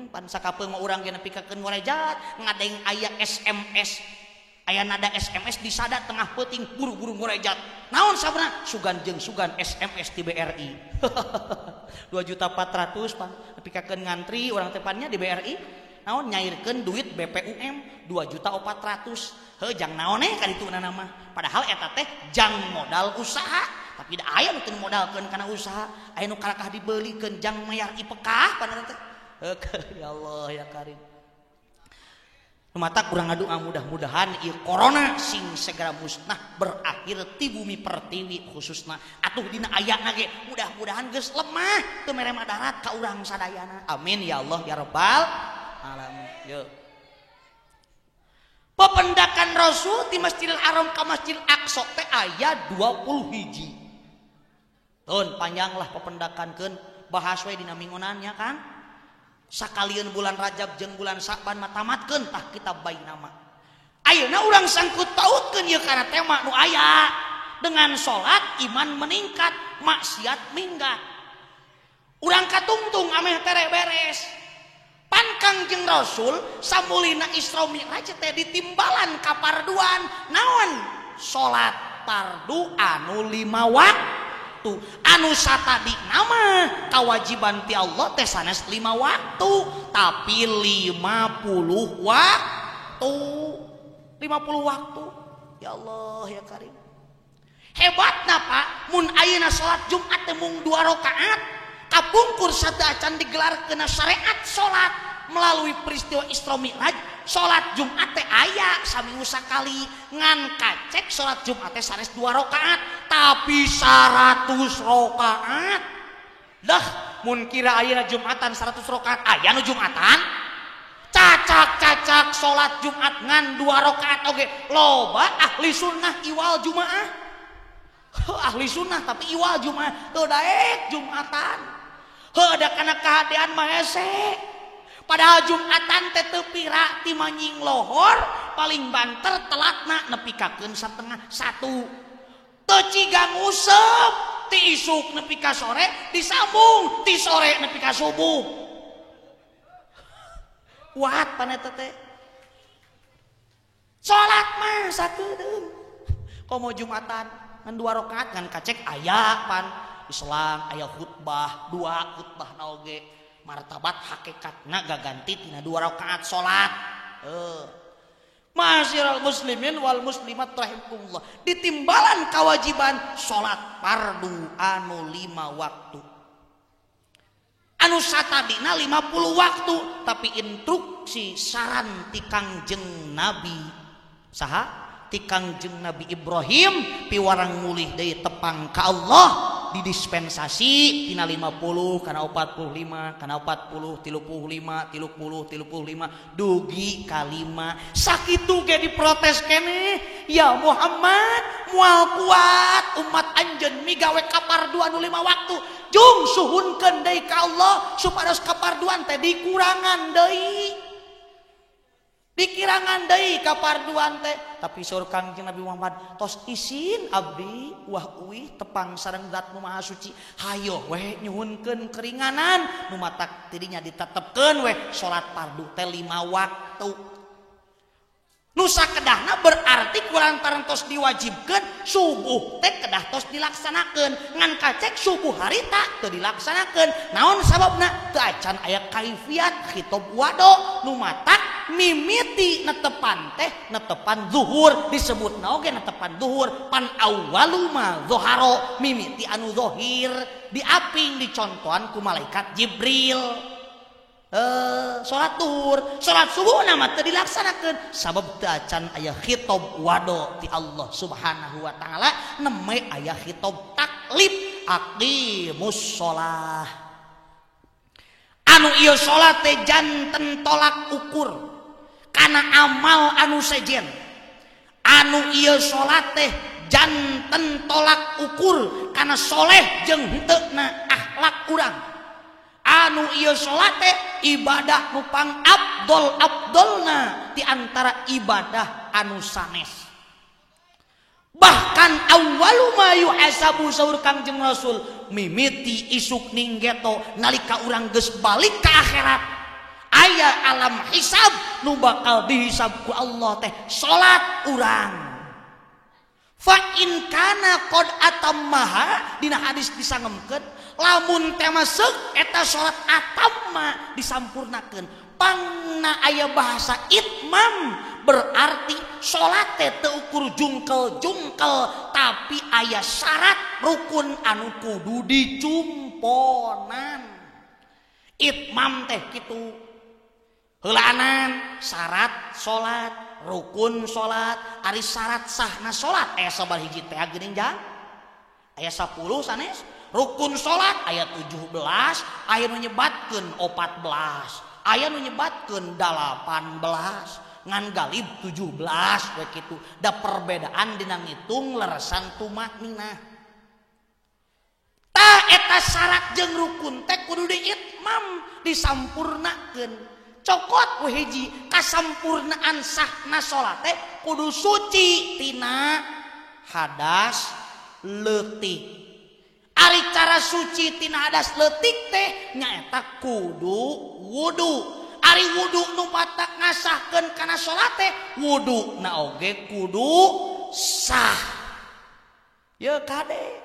Pan sakapeung mah urang ge nepikakeun ngorejat ngadeng aya SMS. Aya nada SMS disada tengah peuting buru-buru ngorejat. Naon sabna? Sugan jeung sugan SMS ti BRI. 2.400.000 pan nepikakeun ngantri urang teh pannya di BRI. Naon nyairkeun duit BPUM 2.400.000. Heuh jang naon eh ka dituna mah. Padahal eta teh jang modal usaha, tapi da aya nu teu modalkeun kana usaha, aya nu karakah dibeulikeun jang mayar IPK pan eta teh. Ya Allah ya Karim. Mata kurang ngadoa mudah-mudahan ieu corona sing segera musnah berakhir ti bumi pertiwi khususna atuh dina ayana ge mudah-mudahan geus lemah teu mere madarat ka urang sadayana. Amin ya Allah ya rabbal alamin. Yeuh. Pependakan Rasul di Masjidil Haram ka Masjidil Aqsa teh aya 20 hiji. Tun panjanglah pependakankeun bahas we dina mingonannya kan. Sakalian bulan Rajab jeung bulan Sa'ban mah tamatkeun tah kitab Bainama. Ayeuna urang sangkut pautkeun ieu kana tema nu aya. Dengan salat iman meningkat, maksiat minggat. Urang katungtung ameh tere beres. Pan Kangjeng Rasul samulina Isra Mi'raj teh ditimbalan kaparduan naon? Salat fardu anu 5 waktu. Anu satadi nama kewajiban ti Allah teh sanes 5 waktu, tapi 50 waktu. 50 waktu. Ya Allah ya Karim. Hebatna Pak, mun ayeuna salat Jumat teh mung 2 rakaat, kapungkur sateuacan digelar kena syariat salat melalui peristiwa Isra Mi'raj, salat Jumat teh aya saminggu sakali, ngan kacek salat Jumat teh sanes 2 rakaat, tapi 100 rakaat. Dah mun kira ayeuna Jumatan 100 rakaat, aya nu Jumatan? Cacak-cacak salat Jumat ngan 2 rakaat oge, loba ahli sunnah iwal Jumaah. Ahli sunnah tapi iwal Jumaah, teu daek Jumatan. Heuh da kana kahadean mah hese. Padahal Jumatan teh teu pira ti manying lohor, paling banter telatna nepi ka keun 12:30. Teu ciga nguseup ti isuk nepi ka sore, disambung ti sore nepi ka subuh. Kuat pan eta teh. Salat mah sakedeung. Komo Jumatan ngan 2 rakaat ngan kacek aya pan Islam aya khutbah, 2 khutbah na oge martabat hakikatna gaganti tina 2 rakaat salat. Ma'asyiral muslimin wal muslimat rahimakumullah. Ditimbalan kewajiban salat fardu anu 5 waktu. Anu satadina 50 waktu, tapi instruksi saran ti Kangjeng Nabi saha? Ti Kangjeng Nabi Ibrahim piwarang mulih deui tepang ka Allah didispensasi tina 50 kana 45 kana 40 35 30 35 dugi ka 5. Sakitu ge diprotes keneh, ya Muhammad moal kuat umat anjeun migawe kapardu anu 5 waktu, jung suhunkeun deui ka Allah supados kaparduan teh dikurangan deui. Dikirangan deui kaparduan teh, tapi saur Kangjeng Nabi Muhammad tos isin abdi wah uih tepang sareng zat nu maha suci, hayo weh nyuhunkeun keringanan nu matak tidinya ditetepkeun weh salat fardu teh 5 waktu. Nu sakedahna berarti kulantaran tos diwajibkeun subuh teh kedah tos dilaksanakeun, ngan kacek subuh harita teu dilaksanakeun. Naon sababna? Teu acan aya kaifiat khitab wado nu matak mimiti netepan teh netepan zuhur, disebutna oge netepan zuhur pan awwalu ma zoharo, mimiti anu zohir diaping dicontohan ku malaikat Jibril. Salat zuhur, salat subuh nama teu dilaksanakeun sabab teu acan aya khitab wado ti Allah Subhanahu wa taala, neme aya khitab taklif aqimus shalah. Anu ieu salat teh janten tolak ukur kana amal anu sejen. Anu ieu salat teh janten tolak ukur kana soleh jeung henteuna akhlak urang. Anu ieu salat teh ibadah nu pang abdol abdolna di antara ibadah anu sanes. Bahkan awwalu ma yuhasabu saur Kangjeng Rasul mimiti isuk ning geto nalika urang geus balik ka akhirat aya alam hisab nu bakal dihisab ku Allah teh salat urang. Fa in kana qad atammaha, dina hadis disangemkeun lamun teh masuk eta salat atamma disampurnakeun. Pangna aya bahasa itmam berarti salat teh teu ukur jungkel-jungkel, tapi aya syarat rukun anu kudu dicumponan. Itmam teh kitu. Heulaanan syarat salat, rukun salat, ari syarat sahna salat aya sabaraha hiji teh geuning jang? Aya 10 sanes. Rukun salat aya 17, aya nu nyebatkeun 14, aya nu nyebatkeun 18, ngan galib 17 we kitu. Da perbedaan dina ngitung leresan tumakninah. Tah eta syarat jeung rukun teh kudu diitmam, disampurnakeun. Cokot we hiji kasampurnaan sahna salat teh kudu suci tina hadas leutik. Ari cara suci tina hadas leutik teh nyaeta kudu wudu. Ari wudu nu matak ngasahkeun kana salat teh wudu na oge kudu sah. Ye kade.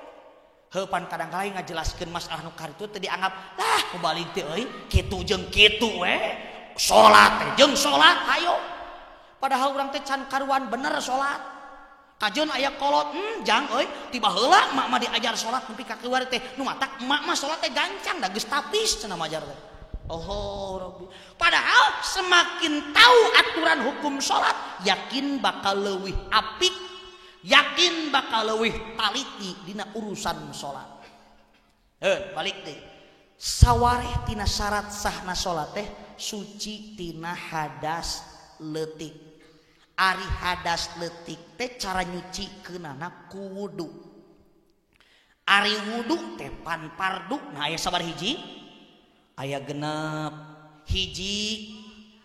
Heuh pan kadang-kala ngajelaskeun masalah nu karitu teh dianggap lah kubalik teh euy kitu jeung kitu we. Salat teh jeung salat hayo. Padahal urang teh can karuan bener salat. Kajeun aya kolot, jang euy, tiba heula mak mah diajar salat nepi ka keluar teh. Nu matak emak mah salat teh gancang da geus tapis cenah majar teh. Oh Rabbi. Padahal semakin tahu aturan hukum salat, yakin bakal leuwih apik, yakin bakal leuwih taliti dina urusan salat. Heuh, balik deui. Sawareh tina syarat sahna salat teh suci tina hadas leutik. Ari hadas leutik teh cara nyucikeunana ku wudu. Ari wudu teh pan fardu. Nah aya sabar hiji? Aya genep. Hiji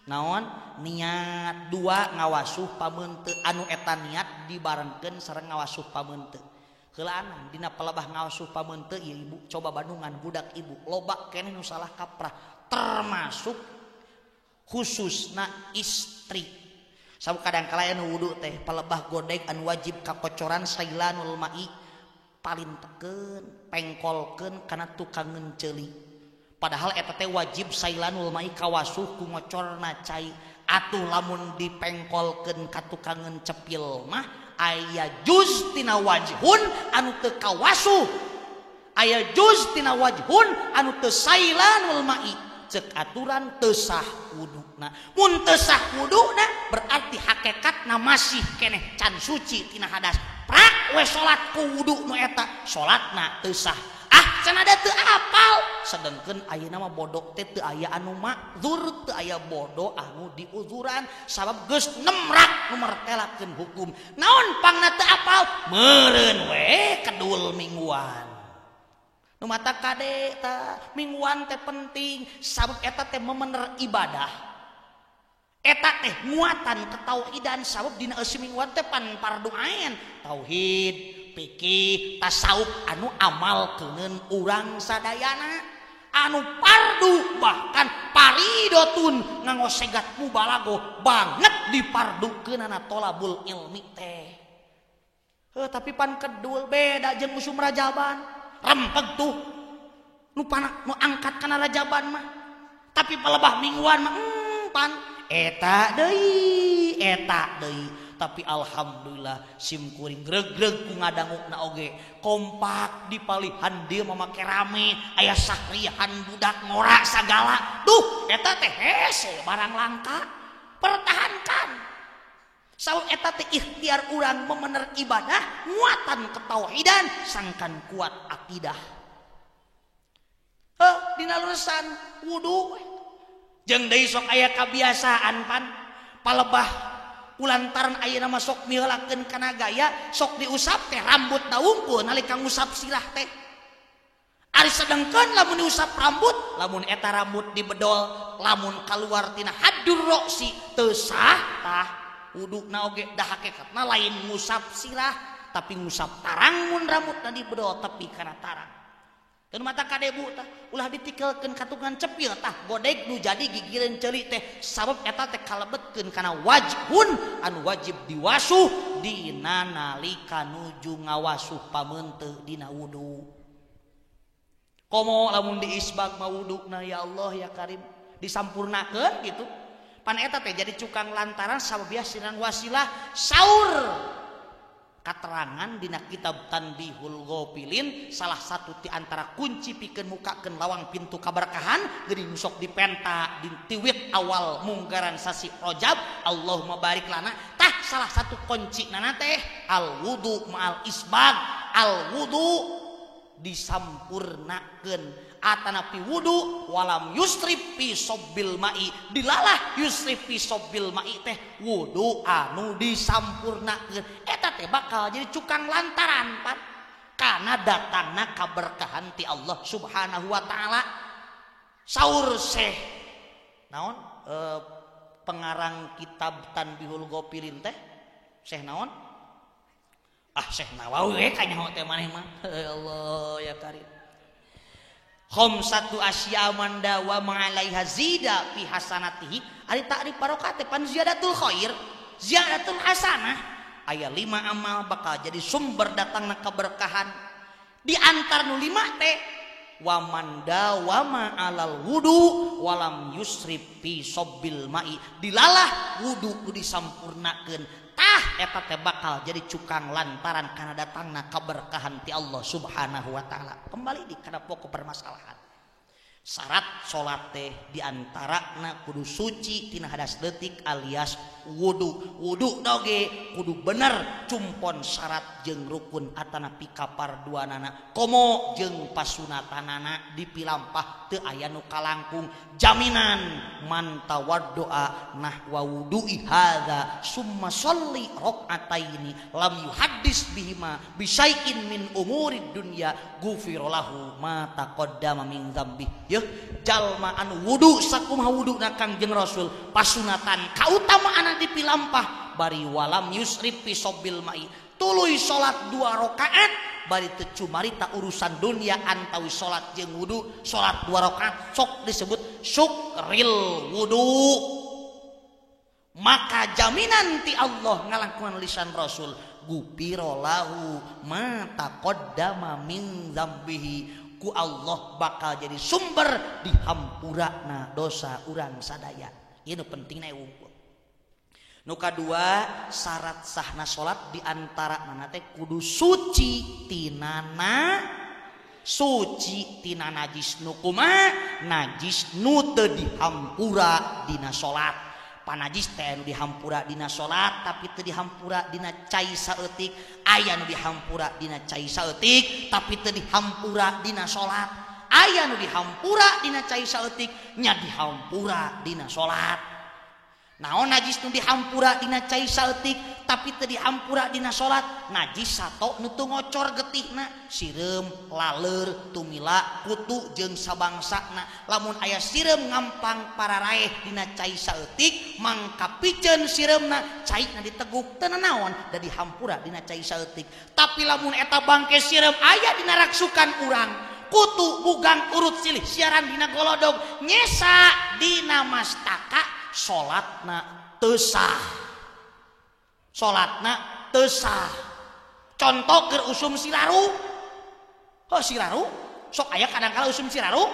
naon? Niat. Dua ngawasuh pameunte anu eta niat dibarengkeun sareng ngawasuh pameunte. Heulaanan dina palebah ngawasuh pameunte ieu ibu coba bandungan budak ibu loba keneh nu salah kaprah termasuk khususna istri. Sabab kadang-kala anu wudu teh palebah godeg anu wajib kakocoran sailanul mai palintekeun pengkolkeun kana tukangeun ceuli. Padahal eta teh wajib sailanul mai kawasuh ku ngocorna cai. Atuh lamun dipengkolkeun ka tukangeun cepil mah aya juz tina wajhun anu teu kawasuh. Aya juz tina wajhun anu teu sailanul mai. Cek aturan teu sah wuduna. Mun teu sah wuduna berarti hakikatna masih keneh can suci tina hadas. Prak we salat ku wudu nu eta, salatna teu sah. Ah cenah da teu apal. Sedengkeun ayeuna mah bodoh teh teu aya anu makdzur, teu aya bodoh anu diuzuran sabab geus nemrak nu mertelakeun hukum. Naon pangna teu apal? Meureun we kedul mingguan. Nu mata kade ta mingguan teh penting sabab eta teh memener ibadah. Eta teh muatan ketauhidan sabab dina eusi mingguan teh pan fardu ain, tauhid, fikih, tasawuf anu amal keuneun urang sadayana. Anu fardu bahkan paridotun nganggo segat mubalago banget dipardukeunana tolabul ilmi teh. Heuh tapi pan kedul beda jeung usum rajaban. Rempeg tuh nu pana nu angkat kana rajaban mah tapi palebah mingguan mah pan eta deui tapi alhamdulillah sim kuring greg-greg ku ngadangukna oge kompak dipalihan dieu mah make rame aya sahrihan budak ngora sagala duh eta teh hese barang langka pertahankan. Sabab eta teh ikhtiar urang memener ibadah muatan ketauhidan sangkan kuat akidah. Heuh dina lurusan wudu jeung deui sok aya kabiasaan pan palebah ulantaran ayeuna mah sok miheulakeun kana gaya sok diusap teh rambut wungkul nalika ngusap sirah teh. Ari sedengkeun lamun diusap rambut lamun eta rambut dibedol lamun kaluar tina hadur roksi teu sah tah. Wuduna oge dah hakikatna lain ngusap sirah tapi ngusap tarang mun rambutna dibedol tapi kana tarang. Teu mata kadebu tah ulah ditikelkeun ka tukangan cepil tah godeg nu jadi gigireun ceuli teh sabab eta teh kalebetkeun kana wajhun anu wajib diwasuh dina nalika nuju ngawasuh pameunte dina wudu. Komo lamun diisbag mah wuduna ya Allah ya Karim disampurnakeun gitu. Pan eta teh jadi cukang lantaran sababiah sinang wasilah saur katerangan dina kitab Tanbihul Ghafilin salah satu ti antara kunci pikeun mukakeun lawang pintu kaberkahan geuning sok dipenta di tiwit awal munggaran sasi Rajab Allahumma barik lana tah salah satu kunci nana teh al wudu ma'al isbag al wudu disampurnakeun atanapi wudu walam yusrif fi sobbil mai dilalah yusrif fi sobbil mai teh wudu anu disampurnakeun eta teh bakal jadi cukang lantaran pan karena datangna kaberkahan ti Allah Subhanahu wa taala. Saur Syekh naon pengarang kitab Tanbihul Ghafilin teh Syekh naon ah Syekh Nawawi we kanyaho teh maneh mah ya Allah ya Karim. Khamsatu asya man dawa ma'alaiha zida fi hasanatihi ari ta'rif barokah teh pan ziyadatul khair, ziyadatul hasanah. Aya 5 amal bakal jadi sumber datangna keberkahan. Di antar nu 5 teh wa man dawama alal wudu walam yusrif fi sobbil ma'i, dilalah wudu nu disampurnakeun tah eta teh bakal jadi cukang lantaran kana datangna keberkahan ti Allah Subhanahu wa taala. Kembali di kana pokok permasalahan. Syarat salat teh diantarana kudu suci tina hadas leutik alias wudu. Wudu oge kudu bener cumpon syarat jeung rukun atana pikapar duanana komo jeung pasunatanana dipilampah teu aya nu kalangkung. Jaminan man tawaddoa nahwa wudu'i hadza summa sholli rakaataini lam yuhaddis bihima bisyai'in min umurid dunya ghufira lahu ma taqaddama min dzambi. Yeuh jalma anu wudu sakumaha wuduna Kangjeng Rasul pasunatan kautamaan dipilampah bari walam yusrif fi sobil mai tuluy salat 2 rakaat bari teu cumarita urusan dunia antawi salat jeung wudu. Salat 2 rakaat sok disebut syukril wudu. Maka jaminan ti Allah ngalangkungan lisan Rasul gupiro lahu ma taqaddama min dzambihi, ku Allah bakal jadi sumber dihampurana dosa urang sadaya. Ieu nu pentingna wungkul. Nu kadua syarat sahna salat diantara nana teh kudu suci tinana, suci tina najis nu kumaha? Najis nu teu dihampura dina salat. Panajis teh nu dihampura dina salat tapi teu dihampura dina cai saeutik. Aya nu dihampura dina cai saeutik tapi teu dihampura dina salat. Aya nu dihampura dina cai saeutik nya dihampura dina salat. Naon najis nu dihampura dina cai saeutik tapi teu dihampura dina salat? Najis sato nu teu ngocor getihna, sireum, laleur, tumila, kutu jeung sabangsana. Lamun aya sireum ngampang pararaeh dina cai saeutik mangka piceun sireumna, caina diteguk teu nanaon da dihampura dina cai saeutik. Tapi lamun eta bangke sireum aya dina raksukan urang, kutu bugang urut silih siaran dina golodog nyesa dina mastaka, salatna teu sah. Salatna teu sah. Contoh keur usum siraru. Heuh siraru, sok aya kadang-kala usum siraru.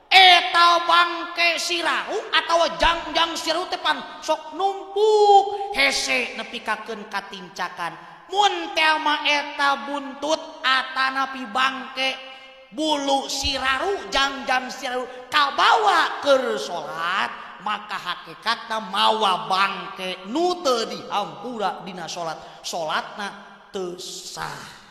Eta bangke siraru atawa jangjang siraru teh pan sok numpuk hese nepikakeun katincakan. Mun teh mah eta buntut atanapi bangke bulu siraru jangjang siraru kabawa keur salat, maka hakikatna mawa bangke nu teu dihampura dina salat, salatna teu sah.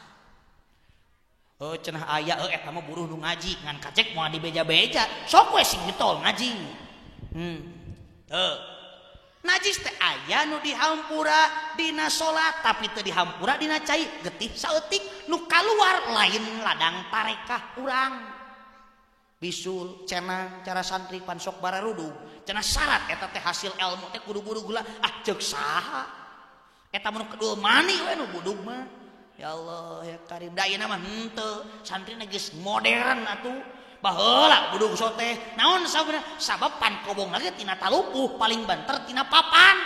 Heuh cenah aya heuh eta mah buruh nu ngaji ngan kacek moal dibeja-beja, sok we sing getol ngaji. Teu. Najis teh aya nu dihampura dina salat tapi teu dihampura dina cai getih saeutik nu kaluar lain ladang tarekah urang. Bisul cenah cara santri pan sok bararudug cenah syarat eta teh hasil ilmu teh kudu budug heula. Ah ceuk saha eta mun kedul mani we nu budug mah. Ya Allah ya Karim, da ayeuna mah henteu santrina geus modern atuh. Baheula budug sote naon sababna? Sabab pan kobong lagi tina talupuh paling banter tina papan.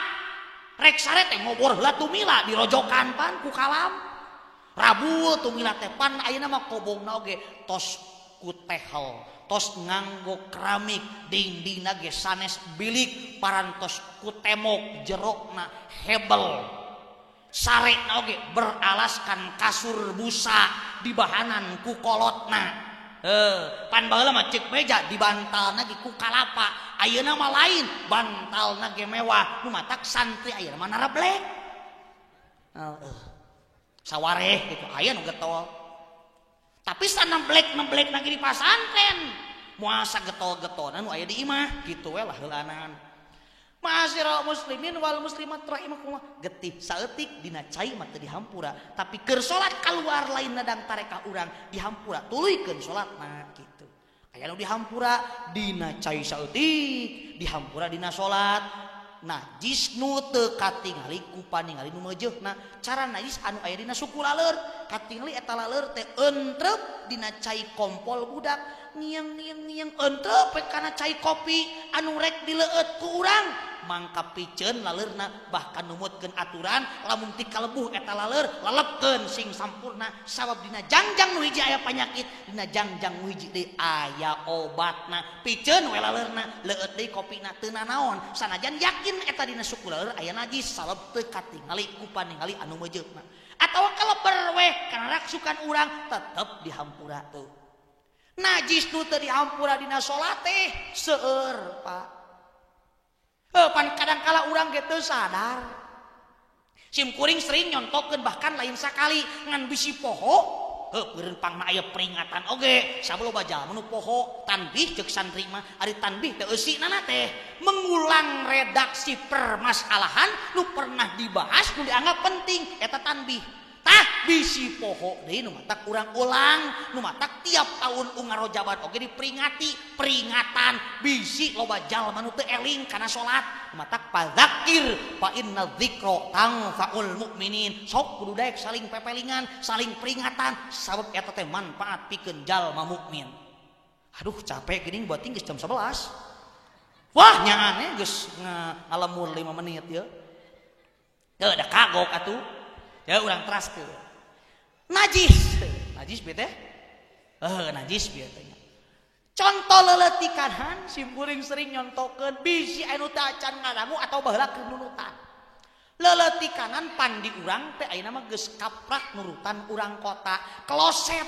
Rek sare teh ngobor heula tumila dirojokan pan ku kalam. Rabul tumila teh pan ayeuna mah kobongna oge tos ku tehel, tos nganggo keramik, dindingna ge sanes bilik, parantos ku temok jerokna hebel. Sarekna oge beralaskan kasur busa dibahanan ku kolotna. Pan baheula mah ceuk meja dibantalna ge ku kalapa. Ayeuna mah lain, bantalna ge mewah. Nu matak santri ayeuna mah narablek. Sawareh gitu aya nu getol. Tapi sanemblek-nemblek lagi di pasantren. Moal sagetol-getolna nu aya di imah kitu we lah heulanan. Ma'asyiral muslimin wal muslimat rahimakumullah. Getih saeutik dina cai mah teu dihampura, tapi keur salat kaluar lain ladang tarekah urang dihampura, tuluykeun salatna kitu. Aya nu dihampura dina cai saeutik, dihampura dina salat. Najis nu teu katingali ku paningali nu meujeuhna. Cara najis anu aya dina suku laleur, katingali eta laleur teh entrep dina cai kompol budak, ngiang-ngiang-ngiang entrep we kana cai kopi anu rek dileueut ku urang. Mangka piceun laleurna bahkan numutkeun aturan lamun ti kalebuh eta laleur lelepkeun sing sampurna sabab dina jangjang nu hiji aya panyakit, dina jangjang nu hiji deui aya obatna. Piceun we laleurna, leueut deui kopina teu nanaon sanajan yakin eta dina suku laleur aya najis sabab teu katingali ku paningali anu meujeuhna. Atawa kaleber we kana raksukan urang tetep dihampura teu. Najis nu teu dihampura dina salat teh seueur Pak. Pan kadang-kala urang ge teu sadar. Sim kuring sering nyontokeun bahkan lain sakali ngan bisi poho. Heuh beureun pangna aya peringatan oge, sabaloba jalma nu poho tanbih ceuk santri mah, ari tanbih teh eusina teh mengulang redaksi permasalahan nu pernah dibahas nu dianggap penting eta tanbih. Tah bisi poho deui nu matak urang ulang, nu matak tiap tahun ungarojaban oge diperingati, peringatan bisi loba jalma nu teu eling kana salat, nu matak fadzakir fa inna dzikra tanfaul mukminin. Sok kudu daek saling pepelingan, saling peringatan sabab eta teh manfaat pikeun jalma mukmin. Aduh capek geuning buat geus jam 11. Wah nyaane geus ngalemur 5 menit ye. Teu da kagok atuh. Ya urang teras tuh. Najis. Najis bieu teh. Najis bieu teh. Contoh leuleutikanan simkuring sering nyontokeun bisi anu teu acan ngadangu atau baheula keur nunutan. Leuleutikanan pan di urang teh ayeuna mah geus kaprak nurutan urang kota. Kloset.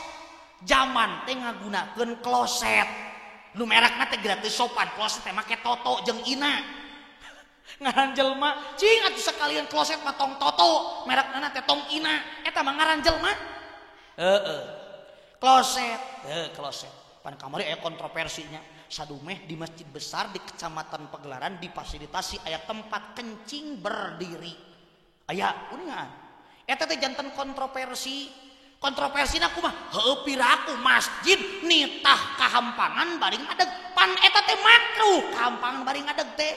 Zaman teh ngagunakeun kloset. Nu merekna teh gratis sopan, kloset teh make toto jeung ina. Ngaran jelma cing atuh sekalian kloset mah tong toto merekna teh tong ina eta mah ngaran jelma. Heeh. Kloset, heuh kloset. Pan kamari aya kontroversinya. Sadumeh di masjid besar di Kecamatan Pagelaran difasilitasi aya tempat kencing berdiri. Aya uningan. Eta teh janten kontroversi. Kontroversina kumaha? Heueuh piraku masjid nitah kahampangan bari ngadeg. Pan eta teh makruh kahampangan bari ngadeg teh.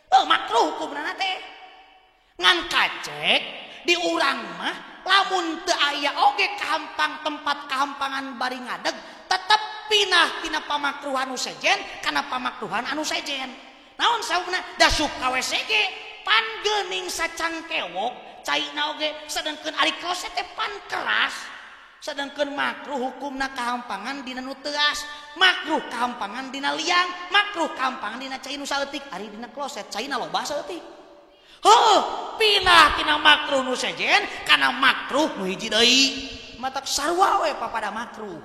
Makruh hukumna teh. Ngan kacek di urang mah lamun teu aya oge kahampang tempat kahampangan bari ngadeg tetep pinah tina pamakruhan nu sejen kana pamakruhan anu sejen. Naon sauna da sup ka WC ge pan geuning sacangkewok caina oge sedengkeun ari kloset teh pan keras. Sedangkeun makruh hukumna kahampangan dina nu teuas, makruh kahampangan dina liang, makruh kahampangan dina cai nu saeutik, ari dina kloset caina loba saeutik. Heuh, pinah tina makruh nu sejen kana makruh nu hiji deui. Matak sarua we papada makruh.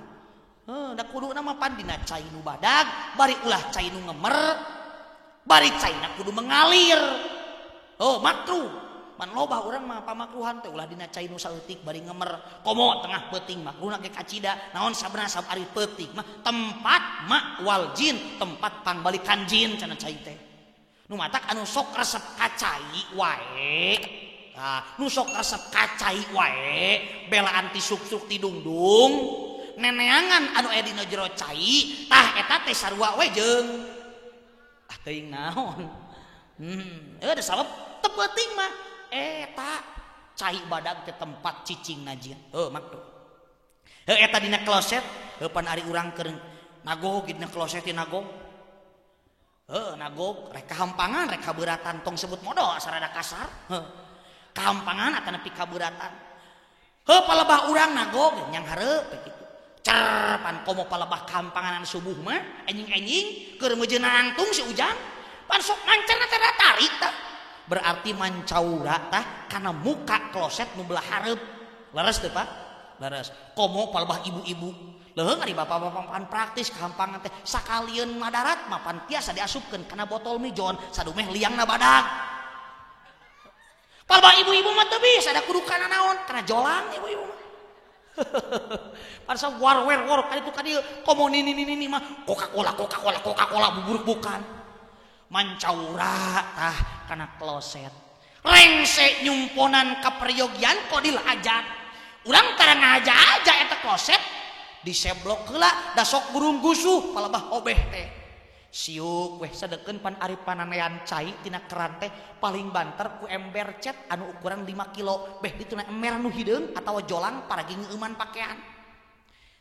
Heuh, da kuduna mah pan dina cai nu badag, bari ulah cai nu ngemer, bari caina kudu mengalir. Oh, makruh. Man loba urang mah pamakruhan teh ulah dina cai nu saeutik bari ngemer komo tengah peuting makruhna ge kacida naon sabna sab ari peuting mah tempat makwal jin tempat pangbalikan jin cenah cai teh nu matak anu sok resep ka cai wae tah nu sok resep ka cai wae belaan ti suk-suk ti dungdung neneangan anu aya dina jero cai tah eta teh sarua we jeung ah teuing naon da sabab teu peuting mah eta cai badag teh tempat cicing najin. Heuh makruh. Heuh eta dina kloset, heuh pan ari urang keur nagog dina kloset teh nagog. Heuh nagog rek kahampangan rek kabeuratan tong sebut modal asa rada kasar. Heuh. Kahampangan atanapi kabeuratan. Heuh palebah urang nagog nyang hareup kitu. Cer pan komo palebah kahampanganan subuh mah enjing-enjing keur meujeun nangtung si Ujang. Pan sok mancerna teh tarik tah. Berarti mancaura tah kana muka kloset nu belah hareup. Leres teu Pak? Leres. Komo palebah ibu-ibu. Leuheung ari bapak-bapak pan praktis kahampangan teh sakalieun madarat mah pan tiasa diasupkeun kana botol mijon sadumeh liangna badag. Palebah ibu-ibu mah teu bisa da kudu kana naon? Kana jolang ibu-ibu mah. Pan sa war wer war ka ditu ka dieu komo nini nini mah Coca-Cola Coca-Cola Coca-Cola buburuk bukan. Mancaura tah kana kloset rengse nyumponan kaperyogian kodil hajat urang tara ngahaja-aja eta kloset diseblok heula da sok burung gusuh palebah obeh teh Siuk weh sadekeun pan ari pananean cai tina keran teh paling banter ku ember cat anu ukuran 5 kilo beh dituna ember nu hideung atawa jolang paragi ngeuman pakean.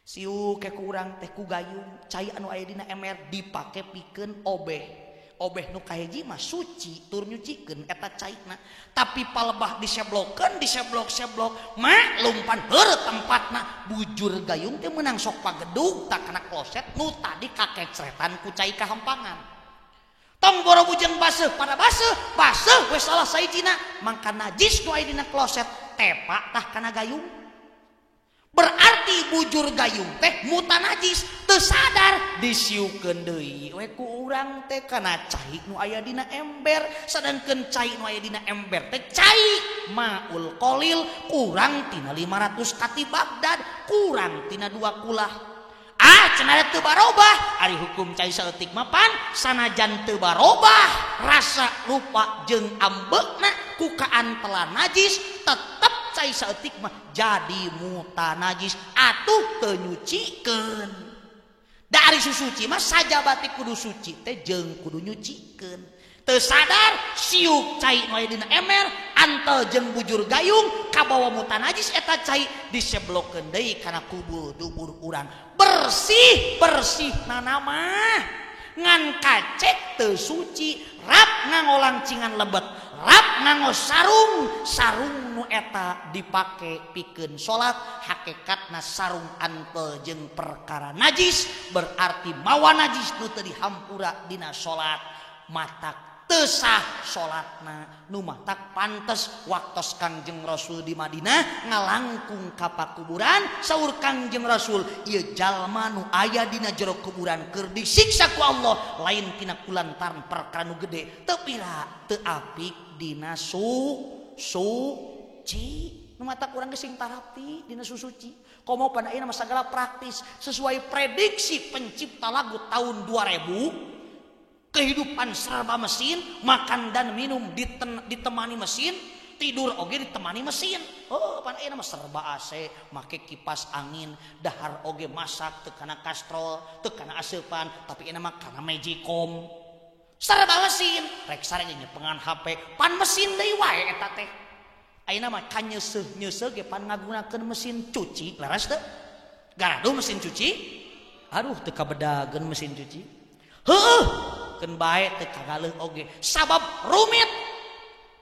Siuk ke ku urang teh ku gayung cai anu aya dina ember dipake pikeun obeh. Obeh nu kahiji mah suci tur nyucikeun eta caina, tapi palebah diseblokeun diseblok-seblok mak lumpan heureut tempatna bujur gayung teh meunang sok pagedug tak kana kloset nu tadi kakecretan ku cai kahampangan. Tong boro bujeng baseuh pada baseuh baseuh we salah sahijina mangka najis nu aya dina kloset tepak tah kana gayung. Berarti bujur gayung teh mutanajis teu sadar disiukeun deui we ku urang teh kana cai nu aya dina ember, sadangkeun cai nu aya dina ember teh cai maul qalil kurang tina 500 kati Baghdad kurang tina 2 kulah. Ah cenah teu barobah ari hukum cai saeutik mah pan sanajan teu barobah rasa lupa jeung ambeukna ku kaantelan najis tetep cai saeutik mah jadi mutanajis atuh teu nyucikeun. Da ari susuci mah sajabati kudu suci teh jeung kudu nyucikeun. Teu sadar siuk cai nu aya dina ember antel jeung bujur gayung kabawa mutanajis eta cai diseblokeun deui kana kubur dubur urang. Bersih bersih nanamah ngan kacek teu suci rap ngangolangcingan lebet rap nganggo sarung sarung nu eta dipake pikeun salat hakikatna sarung antel jeung perkara najis berarti mawa najis nu teu dihampura dina salat matak teu sah salatna nu matak pantes waktos Kangjeng Rasul di Madinah ngalangkung ka pakuburan saur Kangjeng Rasul ieu jalma nu aya dina jero kuburan keur disiksa ku Allah lain tina kulantaran perkara nu gede teu pira teu apik dina suci nu matak urang geus sing tarapti dina susuci komo pada ayeuna mah sagala praktis sesuai prediksi pencipta lagu tahun 2000. Kehidupan serba mesin, makan dan minum ditemani mesin, tidur oge ditemani mesin. Oh, pan ayeuna mah serba AC, make kipas angin, dahar oge masak teu kana kastrol, teu kana aseupan, tapi ayeuna mah kana magicom. Serba mesin, rek sare nyepengan HP, pan mesin deui wae eta teh. Ayeuna mah kanyeuseuh-nyeuseuh ge pan ngagunakeun mesin cuci, leres teu? Gaduh mesin cuci? Aduh teu kabedageun mesin cuci. Heueuh, keun bae teu kagaleuh oge sabab rumit.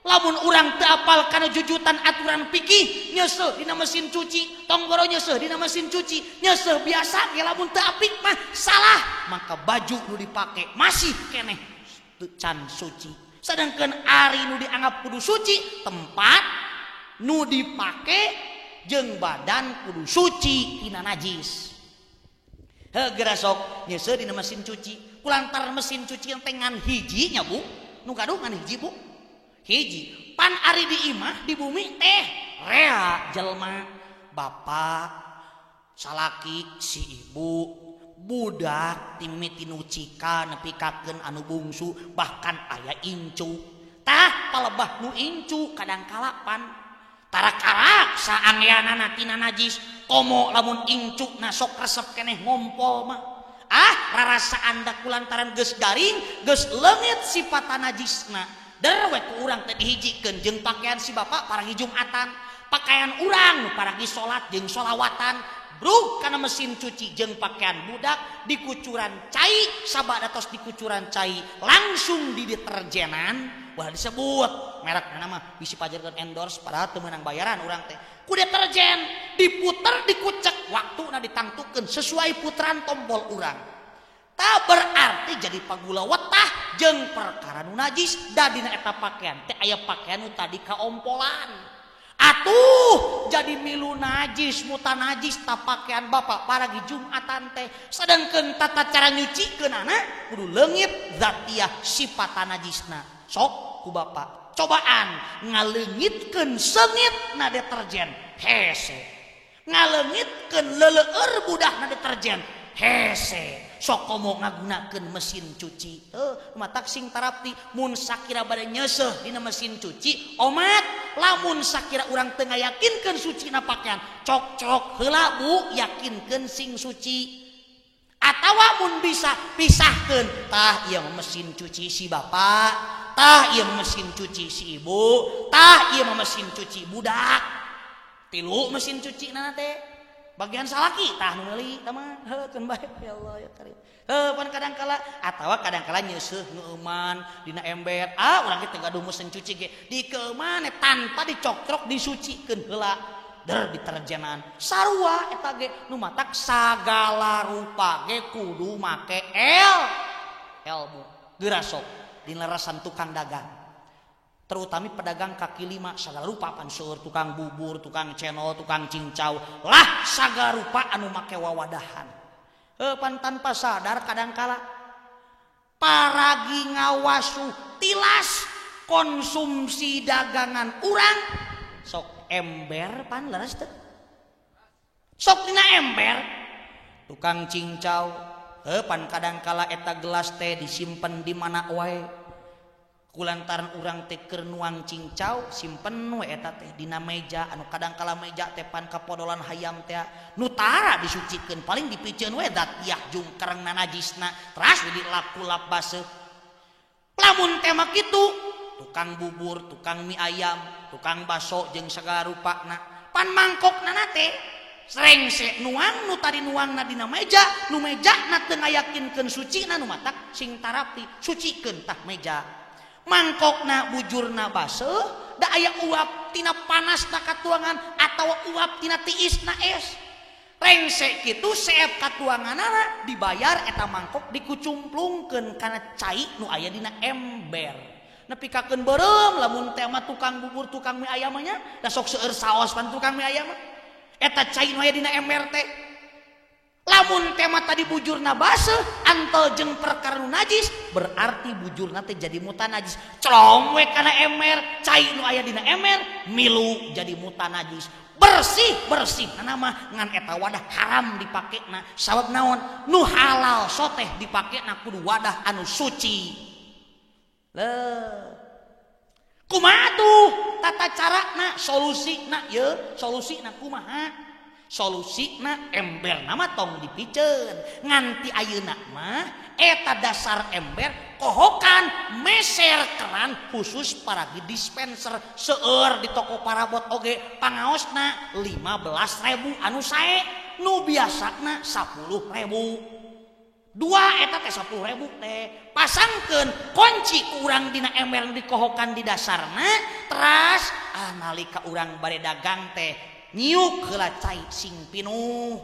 Lamun urang teu apal kana jujutan aturan fikih nyeuseuh dina mesin cuci, tong boro nyeuseuh dina mesin cuci, nyeuseuh biasa ge lamun teu apik mah salah, maka baju nu dipake masih keneh can suci. Sedangkan ari nu dianggap kudu suci, tempat nu dipake jeung badan kudu suci tina najis. Heuh geura sok nyeuseuh dina mesin cuci, kulantaran mesin cuci teh ngan hiji nya Bu, nu gaduh ngan hiji Bu. Hiji pan ari di imah di bumi teh rea jelma bapak salaki si ibu budak timiti nu cika nepikakeun anu bungsu bahkan aya incu tah palebah nu incu kadangkala pan tarakarak saanggeanana tina najis komo lamun incu na sok resep keneh ngompol mah ah rarasaan da kulantaran geus garing geus leungit sifat najisna. Derwe ku urang teh dihijikeun jeung pakaian si bapak paragi Jumatan, pakaian urang nu paragi salat jeung solawatan, bruk kana mesin cuci jeung pakaian budak dikucuran cai, sabada tos dikucuran cai langsung di deterjenan, wah disebut merekna mah bisi pajarkeun endorse padahal teu meunang bayaran urang teh. Ku deterjen diputer dikucek waktuna ditangtukeun sesuai putaran tombol urang. Tak berarti jadi pagula wetah jeung perkara nu najis da dina eta pakaian teh aya pakaian nu tadi kaompolan atuh jadi milu najis mutanajis ta pakaian bapak paragi Jumatan teh sedangkeun tata cara nyucikeunana kudu leungit zatiah sifat najisna sok ku bapak cobaan ngaleungitkeun seungit na deterjen hese ngaleungitkeun leuleueur budahna deterjen hese sok komo ngagunakeun mesin cuci matak sing tarapti mun sakira bade nyeuseuh dina mesin cuci omat lamun sakira urang teu ngayakinkeun sucina pakaian cok-cok heula Bu yakinkeun sing suci Atawa mun bisa pisahkeun tah ieu mesin cuci si bapak, tah ieu mesin cuci si ibu, tah ieu mesin cuci budak. Tilu mesin cuci nana teh. Bagian salaki tah nu meuli tah mah heuh keun bae ya Allah ya Karim. Heuh pan kadang kala atawa kadang kala nyeuseuh ngeueuman dina ember. Ah urang ge teu gaduh mesin cuci ge dikeueuman tanpa dicoktrok disucikeun heula. Der diterjenan. Sarua eta ge nu matak sagala rupa ge kudu make ilmu. Geura sok dina lerasan tukang dagang. Terutami pedagang kaki lima sagala rupa pan seueur tukang bubur, tukang cendol, tukang cincau, lah sagala rupa anu make wawadahan. Pan tanpa sadar kadangkala paragi ngawasuh tilas konsumsi dagangan urang sok ember pan leres teu. Sok dina ember tukang cincau, pan kadangkala eta gelas teh disimpen di mana wae. Kulantaran urang teh keur nuang cincau simpen we eta teh dina meja anu kadangkala meja teh pan kapodolan hayam teh nu tara disucikeun paling dipiceun we dat yah jungkerengna najisna teras we dilap-kulap baseuh. Lamun teh mah kitu tukang bubur, tukang mie ayam, tukang baso jeung sagala rupana pan mangkokna teh srengsek nuang nu tadi nuangna dina meja nu mejana teu ngayakinkeun sucina nu matak sing tarapi sucikeun tah meja. Mangkokna bujurna baseuh da aya uap tina panasna katuangan atawa uap tina tiisna es. Rengsek kitu seep katuanganana dibayar eta mangkok dikucumplungkeun kana cai nu aya dina ember. Nepi kakeun beureum lamun teh mah tukang bubur tukang mie ayam nya da sok seueur saos pan tukang mie ayam mah. Eta cai nu aya dina ember teh. Lamun tema tadi bujurna baseuh antel jeung perkara nu najis berarti bujurna teh jadi mutanajis. Celong we kana ember cai nu aya dina ember milu jadi mutanajis. Bersih-bersih na mah ngan eta wadah haram dipakena sabab naon nu halal soteh dipakena kudu wadah anu suci. Leuh kumaha tuh tata carana solusina ye solusina kumaha? Solusina ember nama tong dipiceun nganti ayeuna mah eta dasar ember kohokan meser keran khusus paragi dispenser seueur di toko parabot oge pangaosna 15.000 anu sae nu biasana 10.000 dua eta teh 10.000 teh pasangkeun kunci urang dina ember nu dikohokan di dasarna teras ah nalika urang bade dagang teh nyiuk heula cai sing pinuh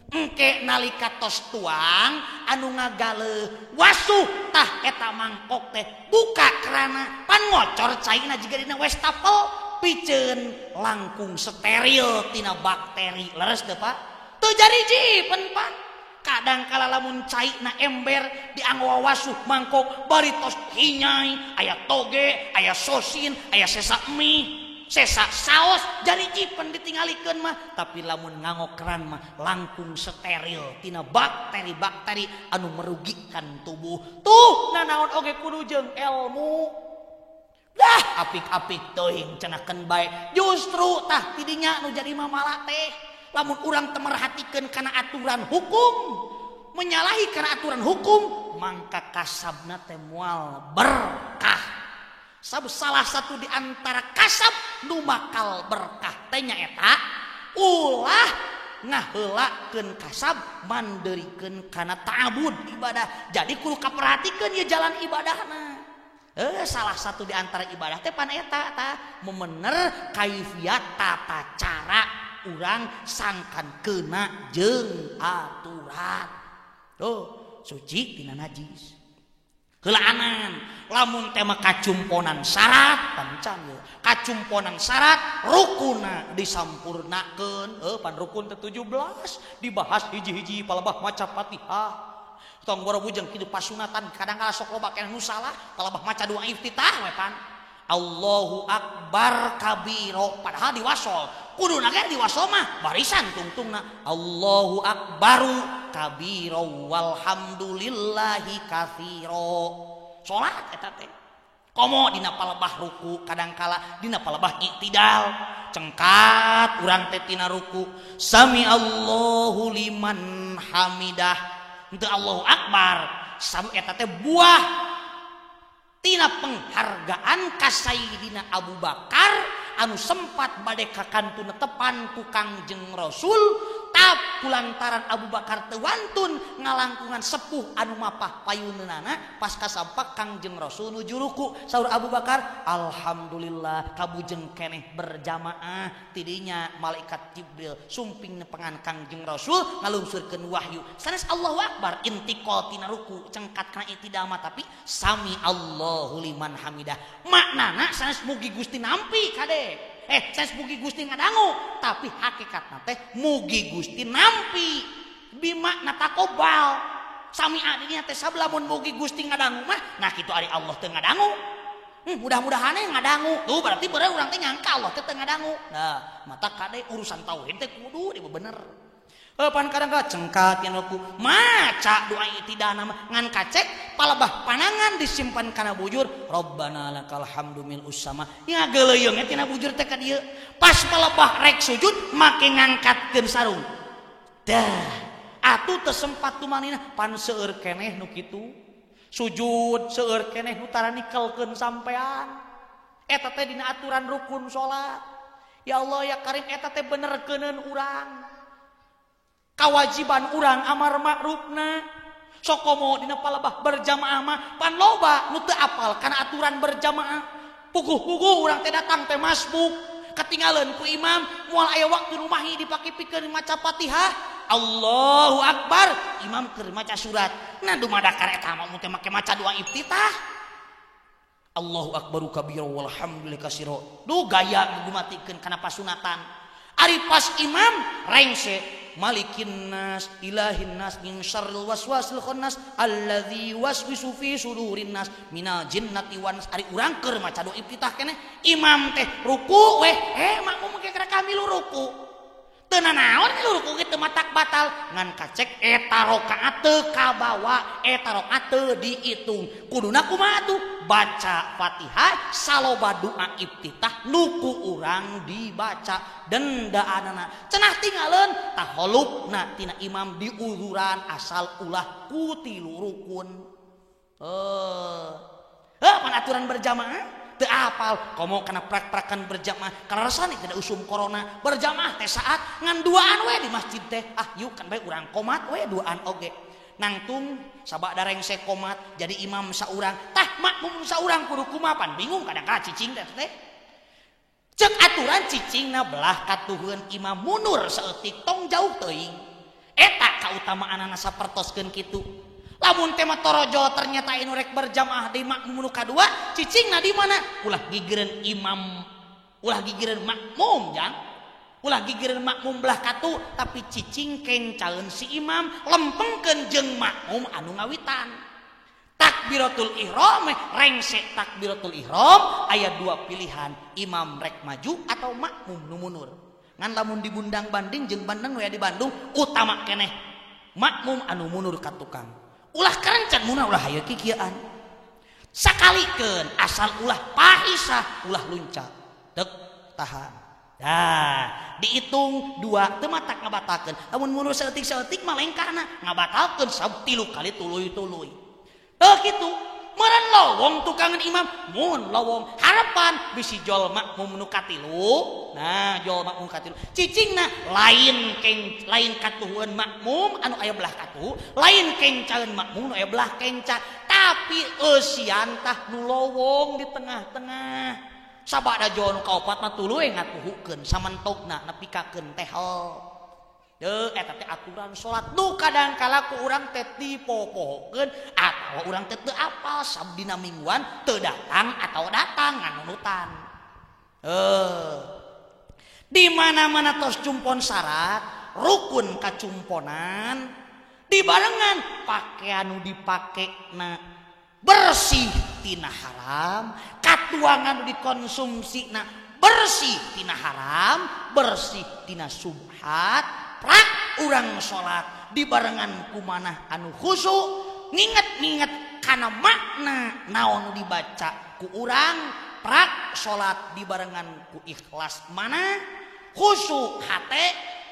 engke nalika tos tuang anu ngagaleuh wasuh tah eta mangkok teh buka kerana pan ngocor caina jiga dina wastafel piceun langkung steril tina bakteri leres teu Pak teu jari jipen Pak kadang kala lamun caina ember dianggo wasuh mangkok bari tos hinyai aya toge aya sosin aya sesa mie sesa saos jari jipen ditinggalikeun mah tapi lamun nganggo keran mah langkung steril tina bakteri-bakteri anu merugikan tubuh tuh nanaon oge kudu jeung ilmu dah apik-apik teuing cenahkeun bae justru tah tidinya nu jadi mamala teh lamun urang teu merhatikeun kana aturan hukum menyalahi kana aturan hukum mangka kasabna teh moal berkah. Salah satu di antara kasab nu bakal berkah teh nyaeta ulah ngaheulakeun kasab manderikeun kana ta'abud ibadah. Jadi kudu kaperhatikeun ye jalan ibadahna. Salah satu di antara ibadah teh pan eta tah memener kaifiat tata cara urang sangkan kena jeung aturan. Tuh suci tina najis. Heulaanan lamun tema kacumponan syarat pancan ye kacumponan syarat rukuna disampurnakeun pan rukun teh 17 dibahas hiji-hiji palebah maca Fatihah tong boro bujeng kitu pasunatan kadang kala sok loba keneh nu salah palebah maca doa iftitah we pan Allahu akbar kabiro padahal diwasol kuduna ge diwasol mah barisan tungtungna Allahu akbaru kabiro walhamdulillahi katsiro salat eta teh komo dina palebah ruku kadangkala dina palebah i'tidal cengkat urang teh tina ruku sami Allahu liman hamidah Henteu Allahu Akbar sabab eta teh buah tina penghargaan ka Sayyidina Abu Bakar anu sempat bade ka kantun tepan ku Kangjeng Rasul tap kulantaran Abu Bakar teu wantun ngalangkungan sepuh anu mapah payuneunana pas kasampak Kangjeng Rasul nuju ruku saur Abu Bakar alhamdulillah kabujeng keneh berjamaah tidinya malaikat Jibril sumping nepengan Kangjeng Rasul ngalungsurkeun wahyu sanes Allahu Akbar intiqal tina ruku cengkat kana itidal mah tapi sami Allahu liman hamidah maknana sanes mugi Gusti nampi kade sanes mugi Gusti ngadangu tapi hakikatna teh mugi Gusti nampi bimakna takobal sami adinya teh sablamun mugi Gusti ngadangu mah nah kitu ari Allah teu ngadangu mudah-mudahan ngadangu tuh berarti beureuh urang teh nyangka Allah teh teu ngadangu nah mata kade urusan tauhid teh kudu dibebener pan kadang cengkat yen ku maca doa itidana mah ngan kacek palebah panangan disimpan kana bujur Rabbana lakal hamdu mil usama nya geuleuyeung tina bujur teh ka dieu pas palebah rek sujud make ngangkatkeun sarung dah atuh teu sempat tumanina pan seueur keneh nu kitu sujud seueur keneh nu tara nikelkeun sampean eta teh dina aturan rukun salat ya Allah ya Karim eta teh benerkeuneun urang kewajiban urang amar ma'rufna sokomo dina palebah berjamaah mah pan loba nu teu apal kana aturan berjamaah puguh-puguh urang teh datang teh masbuk ketinggalan ku imam moal aya waktu rumahi dipake pikeun maca Fatihah Allahu Akbar imam keur maca surat nah dumadakar eta mah teh make maca doa iftitah Allahu akbaru kabira walhamdulillah kasira duh gaya gumatikeun kana pasunatan ari pas imam rengse malikin nas ilahin nas min syarril waswasil khannas alladzi waswisu fi sudurin nas minal jinnati wan nas ari urang keur maca doa iftitah keneh imam teh ruku weh makmum ge kami lu ruku teu nanaon milu ruku ge teu matak batal ngan kacek eta rakaat teu kabawa eta rakaat teu diitung kuduna kumaha tuh baca Fatihah saloba doa iftitah nu ku urang dibaca dendaanana cenah tingaleun taholupna tina imam diuzuran asal ulah ku tilu rukun pan aturan berjamaah teu apal komo kana prak-prakan berjamaah karasane tidak usum corona berjamaah teh saat ngan duaan we di masjid teh ah yuk kan bae urang komat we duaan oge nangtung sabada rengse komat jadi imam saurang tah makmum saurang kudu kumaha pan bingung kadang-kadang cicing teh teh cek aturan cicingna belah katuheun imam mundur saeutik tong jauh teuing eta kautamaanana sapertoskeun kitu lamun tema torojo ternyata anu rek berjamaah di makmum nu kadua cicingna di mana ulah gigireun imam ulah gigireun makmum jang ulah gigireun makmum belah katu tapi cicing kencaeun si imam lempengkeun jeung makmum anu ngawitan takbiratul ihram rengse takbiratul ihram aya dua pilihan imam rek maju atau makmum nu mundur ngan lamun dibundang banding jeung bandeng nu aya di Bandung utama keneh makmum anu mundur ka tukang ulah kerencan munah ulah hayu kikieuan sakalikeun asal ulah pahisah ulah luncat dek tahan dah dihitung dua teu matak ngabatalkeun lamun mundur saeutik-saeutik mah lengkahna ngabatalkeun sab tilu kali tuluy-tuluy teu kitu meureun lowong tukangan imam mun lowong harapan bisi jol makmum nu katilu nah jol makmum katilu cicingna lain ken lain katuheun makmum anu aya belah katuh lain kencaeun makmum nu aya belah kenca tapi eusian tah nu lowong di tengah-tengah sabada jol nu kaopat mah tuluy ngatuhukeun samentogna nepikakeun tehel deuh eta teh aturan salat nu kadang kala ku urang teh dipopohokeun atawa urang teh teu apal sabdina mingguan teu datang atawa datang nganunutan di mana-mana tos cumpon syarat rukun kacumponan dibarengan pakaian nu dipakena bersih tina haram katuangan nu dikonsumsina bersih tina haram bersih tina subhat prak urang salat dibarengan kumanah anu khusyuk nginget-nginget kana makna naon nu dibaca ku urang prak salat dibarengan ku ikhlas mana khusyuk hate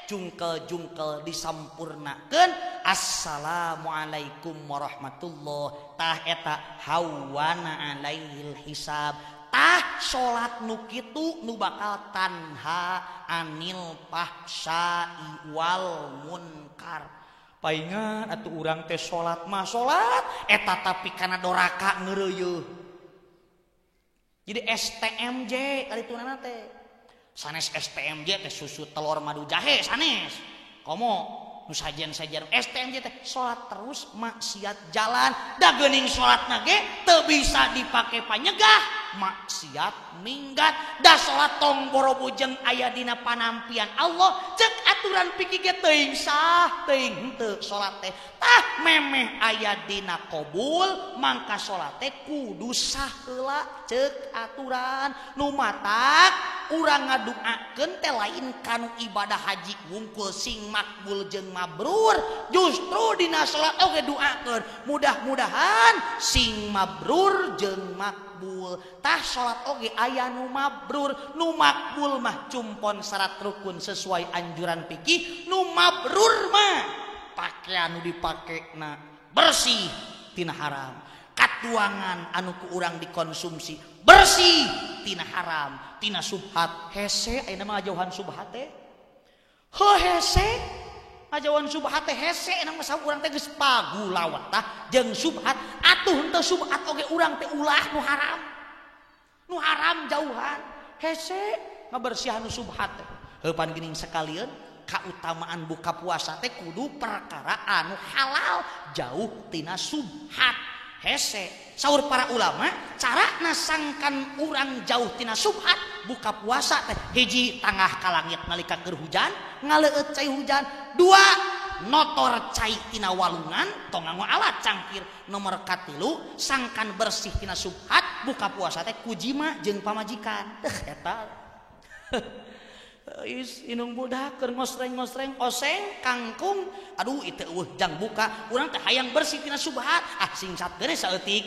jungkel-jungkel disampurnakeun assalamualaikum warahmatullah tah eta hawana alaihil hisab tah salat nu kitu nu bakal tanha anil fahsai wal munkar. Paingan atuh urang teh salat mah salat eta tapi kana doraka ngeureuyeuh. Jadi STMJ kalitunana teh. Sanes STMJ teh susu telur madu jahe sanes. Komo nu sajen-sajen STMJ teh salat terus maksiat jalan da geuning salatna ge teu bisa dipake panyegah maksiat minggat da salat tong boro bujeng aya dina panampian Allah cek aturan pikir ge teuing sah teuing henteu salat teh tah memeh aya dina qabul mangka salat teh kudu sah heula cek aturan nu matak urang ngaduakeun teh lain kanu ibadah haji wungkul sing makbul jeung mabrur justru dina salat oge duakeun mudah-mudahan sing mabrur jeung makbul tah salat oge aya nu mabrur nu makbul mah cumpon syarat rukun sesuai anjuran fikih nu mabrur mah pakaian nu dipakena bersih tina haram katuangan anu ku urang dikonsumsi bersih tina haram tina subhat hese ayeuna mah ngajauhan subhat teh heuh hese ngajauhan subhat teh hese ayeuna mah urang teh geus pagulawatah jeung subhat atuh henteu subhat oge urang teh ulah nu haram jauhan hese ngabersihan nu subhat teh heuh pan geuning sakalian kautamaan buka puasa teh kudu perkara anu halal jauh tina subhat hese saur para ulama cara nasangkan urang jauh tina subhat buka puasa teh hiji tangah ka langit nalika keur hujan ngaleueut cai hujan dua notor cai tina walungan tong nganggo alat cangkir nomor katilu sangkan bersih tina subhat buka puasa teh kujima jeung pamajikan teh eta is inung budak keur ngosreng-ngosreng oseng kangkung aduh itu eueuh jang buka urang teh hayang bersih tina subhat ah singsat geus saeutik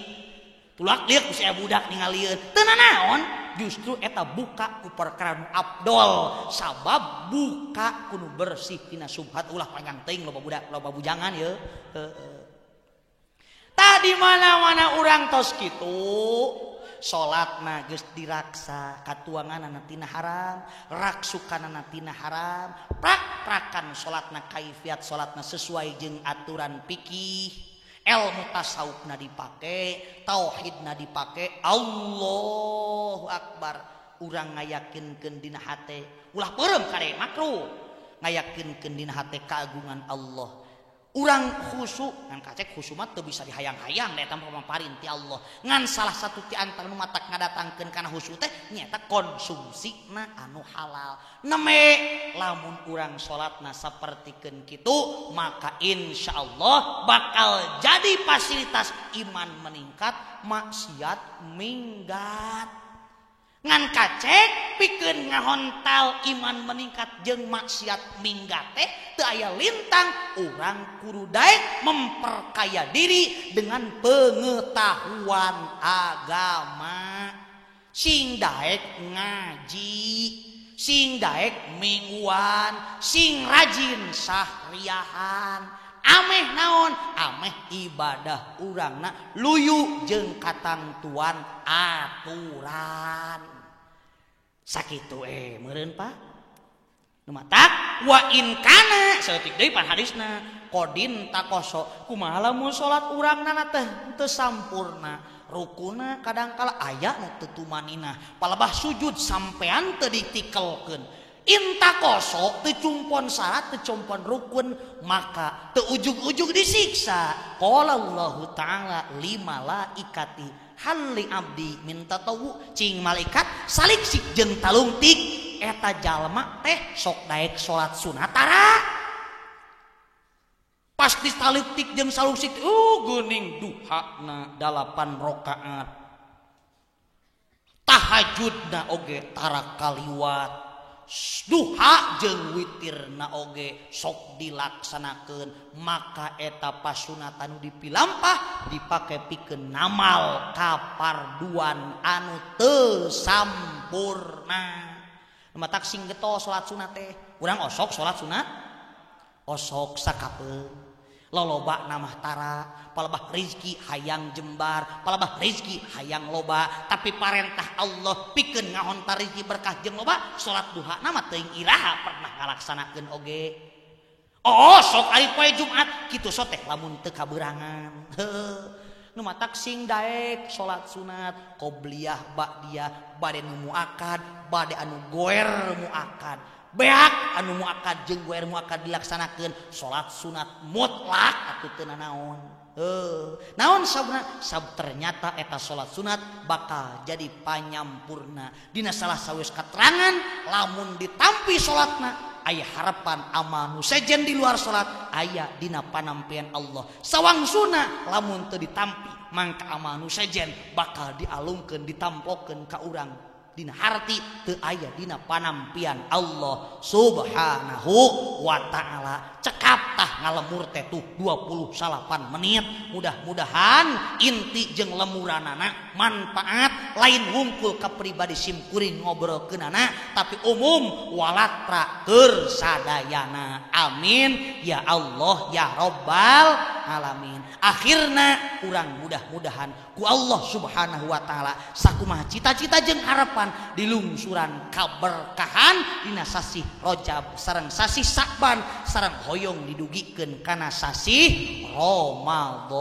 tulak lieur ku si budak ningalieun teu nanaon justru eta buka ku perkara nu abdol sabab buka kudu bersih tina subhat ulah panjang teuing loba budak loba bujangan ye heeh tah di mana-mana urang tos kitu salatna geus diraksa katuanganana tina haram raksukanana tina haram prak-prakan salatna kaifiat salatna sesuai jeung aturan fikih ilmu tasawufna dipake tauhidna dipake Allahu akbar urang ngayakinkeun dina hate ulah peureum kade makruh ngayakinkeun dina hate keagungan Allah urang khusyuk ngan kacek khusyuk mah teu bisa dihayang-hayang da eta mah pamaparin ti Allah ngan salah satu ti antara nu matak ngadatangkeun kana khusyuk teh nyaeta konsumsina anu halal neme lamun urang salatna sapertikeun kitu maka insyaallah bakal jadi fasilitas iman meningkat maksiat minggat ngan kacek pikeun ngahontal iman meningkat jeung maksiat minggat teh teu aya lintang urang kudu daek memperkaya diri dengan pengetahuan agama sing daek ngaji sing daek mingguan sing rajin sahriahan ameh naon ameh ibadah urangna luyu jeung katangtuan aturan sakitu meureun Pak nu matak wa in kana saeutik deui pan hadisna qadin takoso kumaha lamun salat urangna teh teu sampurna rukuna kadangkala aya nu teu tumanina palebah sujud sampean teu ditikelkeun intakoso teu cumpon syarat teu cumpon rukun maka teu ujug-ujug disiksa qala Allahu ta'ala limalaikati hal li abdi min tatawu cing malaikat saliksik jeung talungtik eta jalma teh sok daek salat sunat tara pasti talungtik jeung salungsik geuning duhana 8 rakaat tahajudna oge tara kaliwat duha jeung witirna oge sok dilaksanakeun maka eta pasunatan dipilampah dipake pikeun namal kaparduan anu teu sampurna matak sing getol salat sunat teh Urang osok salat sunat osok sakapeung loloba namah tara palebah rizki hayang jembar palebah rizki hayang loba tapi parentah Allah pikeun ngahontar rizki berkah jeung loba salat duha nama teuing iraha pernah ngalaksanakeun oge. Oh sok ari poe Jumat kitu so teh lamun teu kaberangan heuh nu matak sing daek salat sunat qobliyah ba'diyah bade nu muakkad bade anu goer muakkad beak anu muakkad jeung goer muakkad dilaksanakeun salat sunat mutlak atuh teu nanaon. Naon sabna sab ternyata eta salat sunat bakal jadi panyampurna dina salah sawios katerangan lamun ditampi salatna aya harapan amal nu sejen di luar salat aya dina panampian Allah sawangsuna lamun teu ditampi mangka amal nu sejen bakal dialungkeun ditampokeun ka urang dina harti teu aya dina panampian Allah Subhanahu wa ta'ala. Cekap tah ngalemur teh tuh 28 menit. Mudah-mudahan inti jeung lemuranana manfaat lain wungkul ka pribadi simkuring ngobrolkeunana tapi umum walatra keur sadayana. Amin ya Allah ya Rabbal alamin. Akhirna urang mudah-mudahan ku Allah Subhanahu wa ta'ala sakumaha cita-cita jeung harapan dilungsuran kaberkahan dina sasih Rajab sareng sasih Sa'ban sareng hoyong didugikeun kana sasih Ramadan.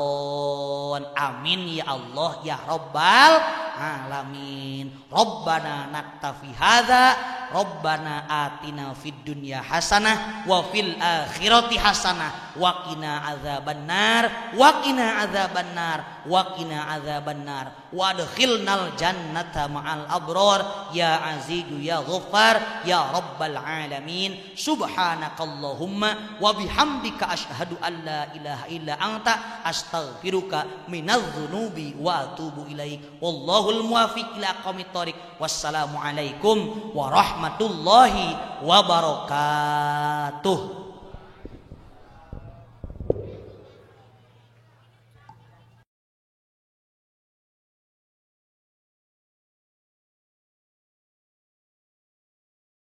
Amin ya Allah ya Rabbal alamin. Rabbana naktafi hadza Rabbana atina fid dunya hasanah wa fil akhirati hasanah wa qina adzabannar wa qina adzabannar wa qina adzabannar wa adkhilnal jannata ma'al abrar ya azizu ya ghaffar ya rabbal alamin. Subhanakallahumma wa bihamdika asyhadu an la ilaha illa anta astaghfiruka minadz dzunubi wa atubu ilaik. Wallahul muwaffiq ila aqwamit thoriq. Wassalamualaikum warahmatullahi wabarakatuh.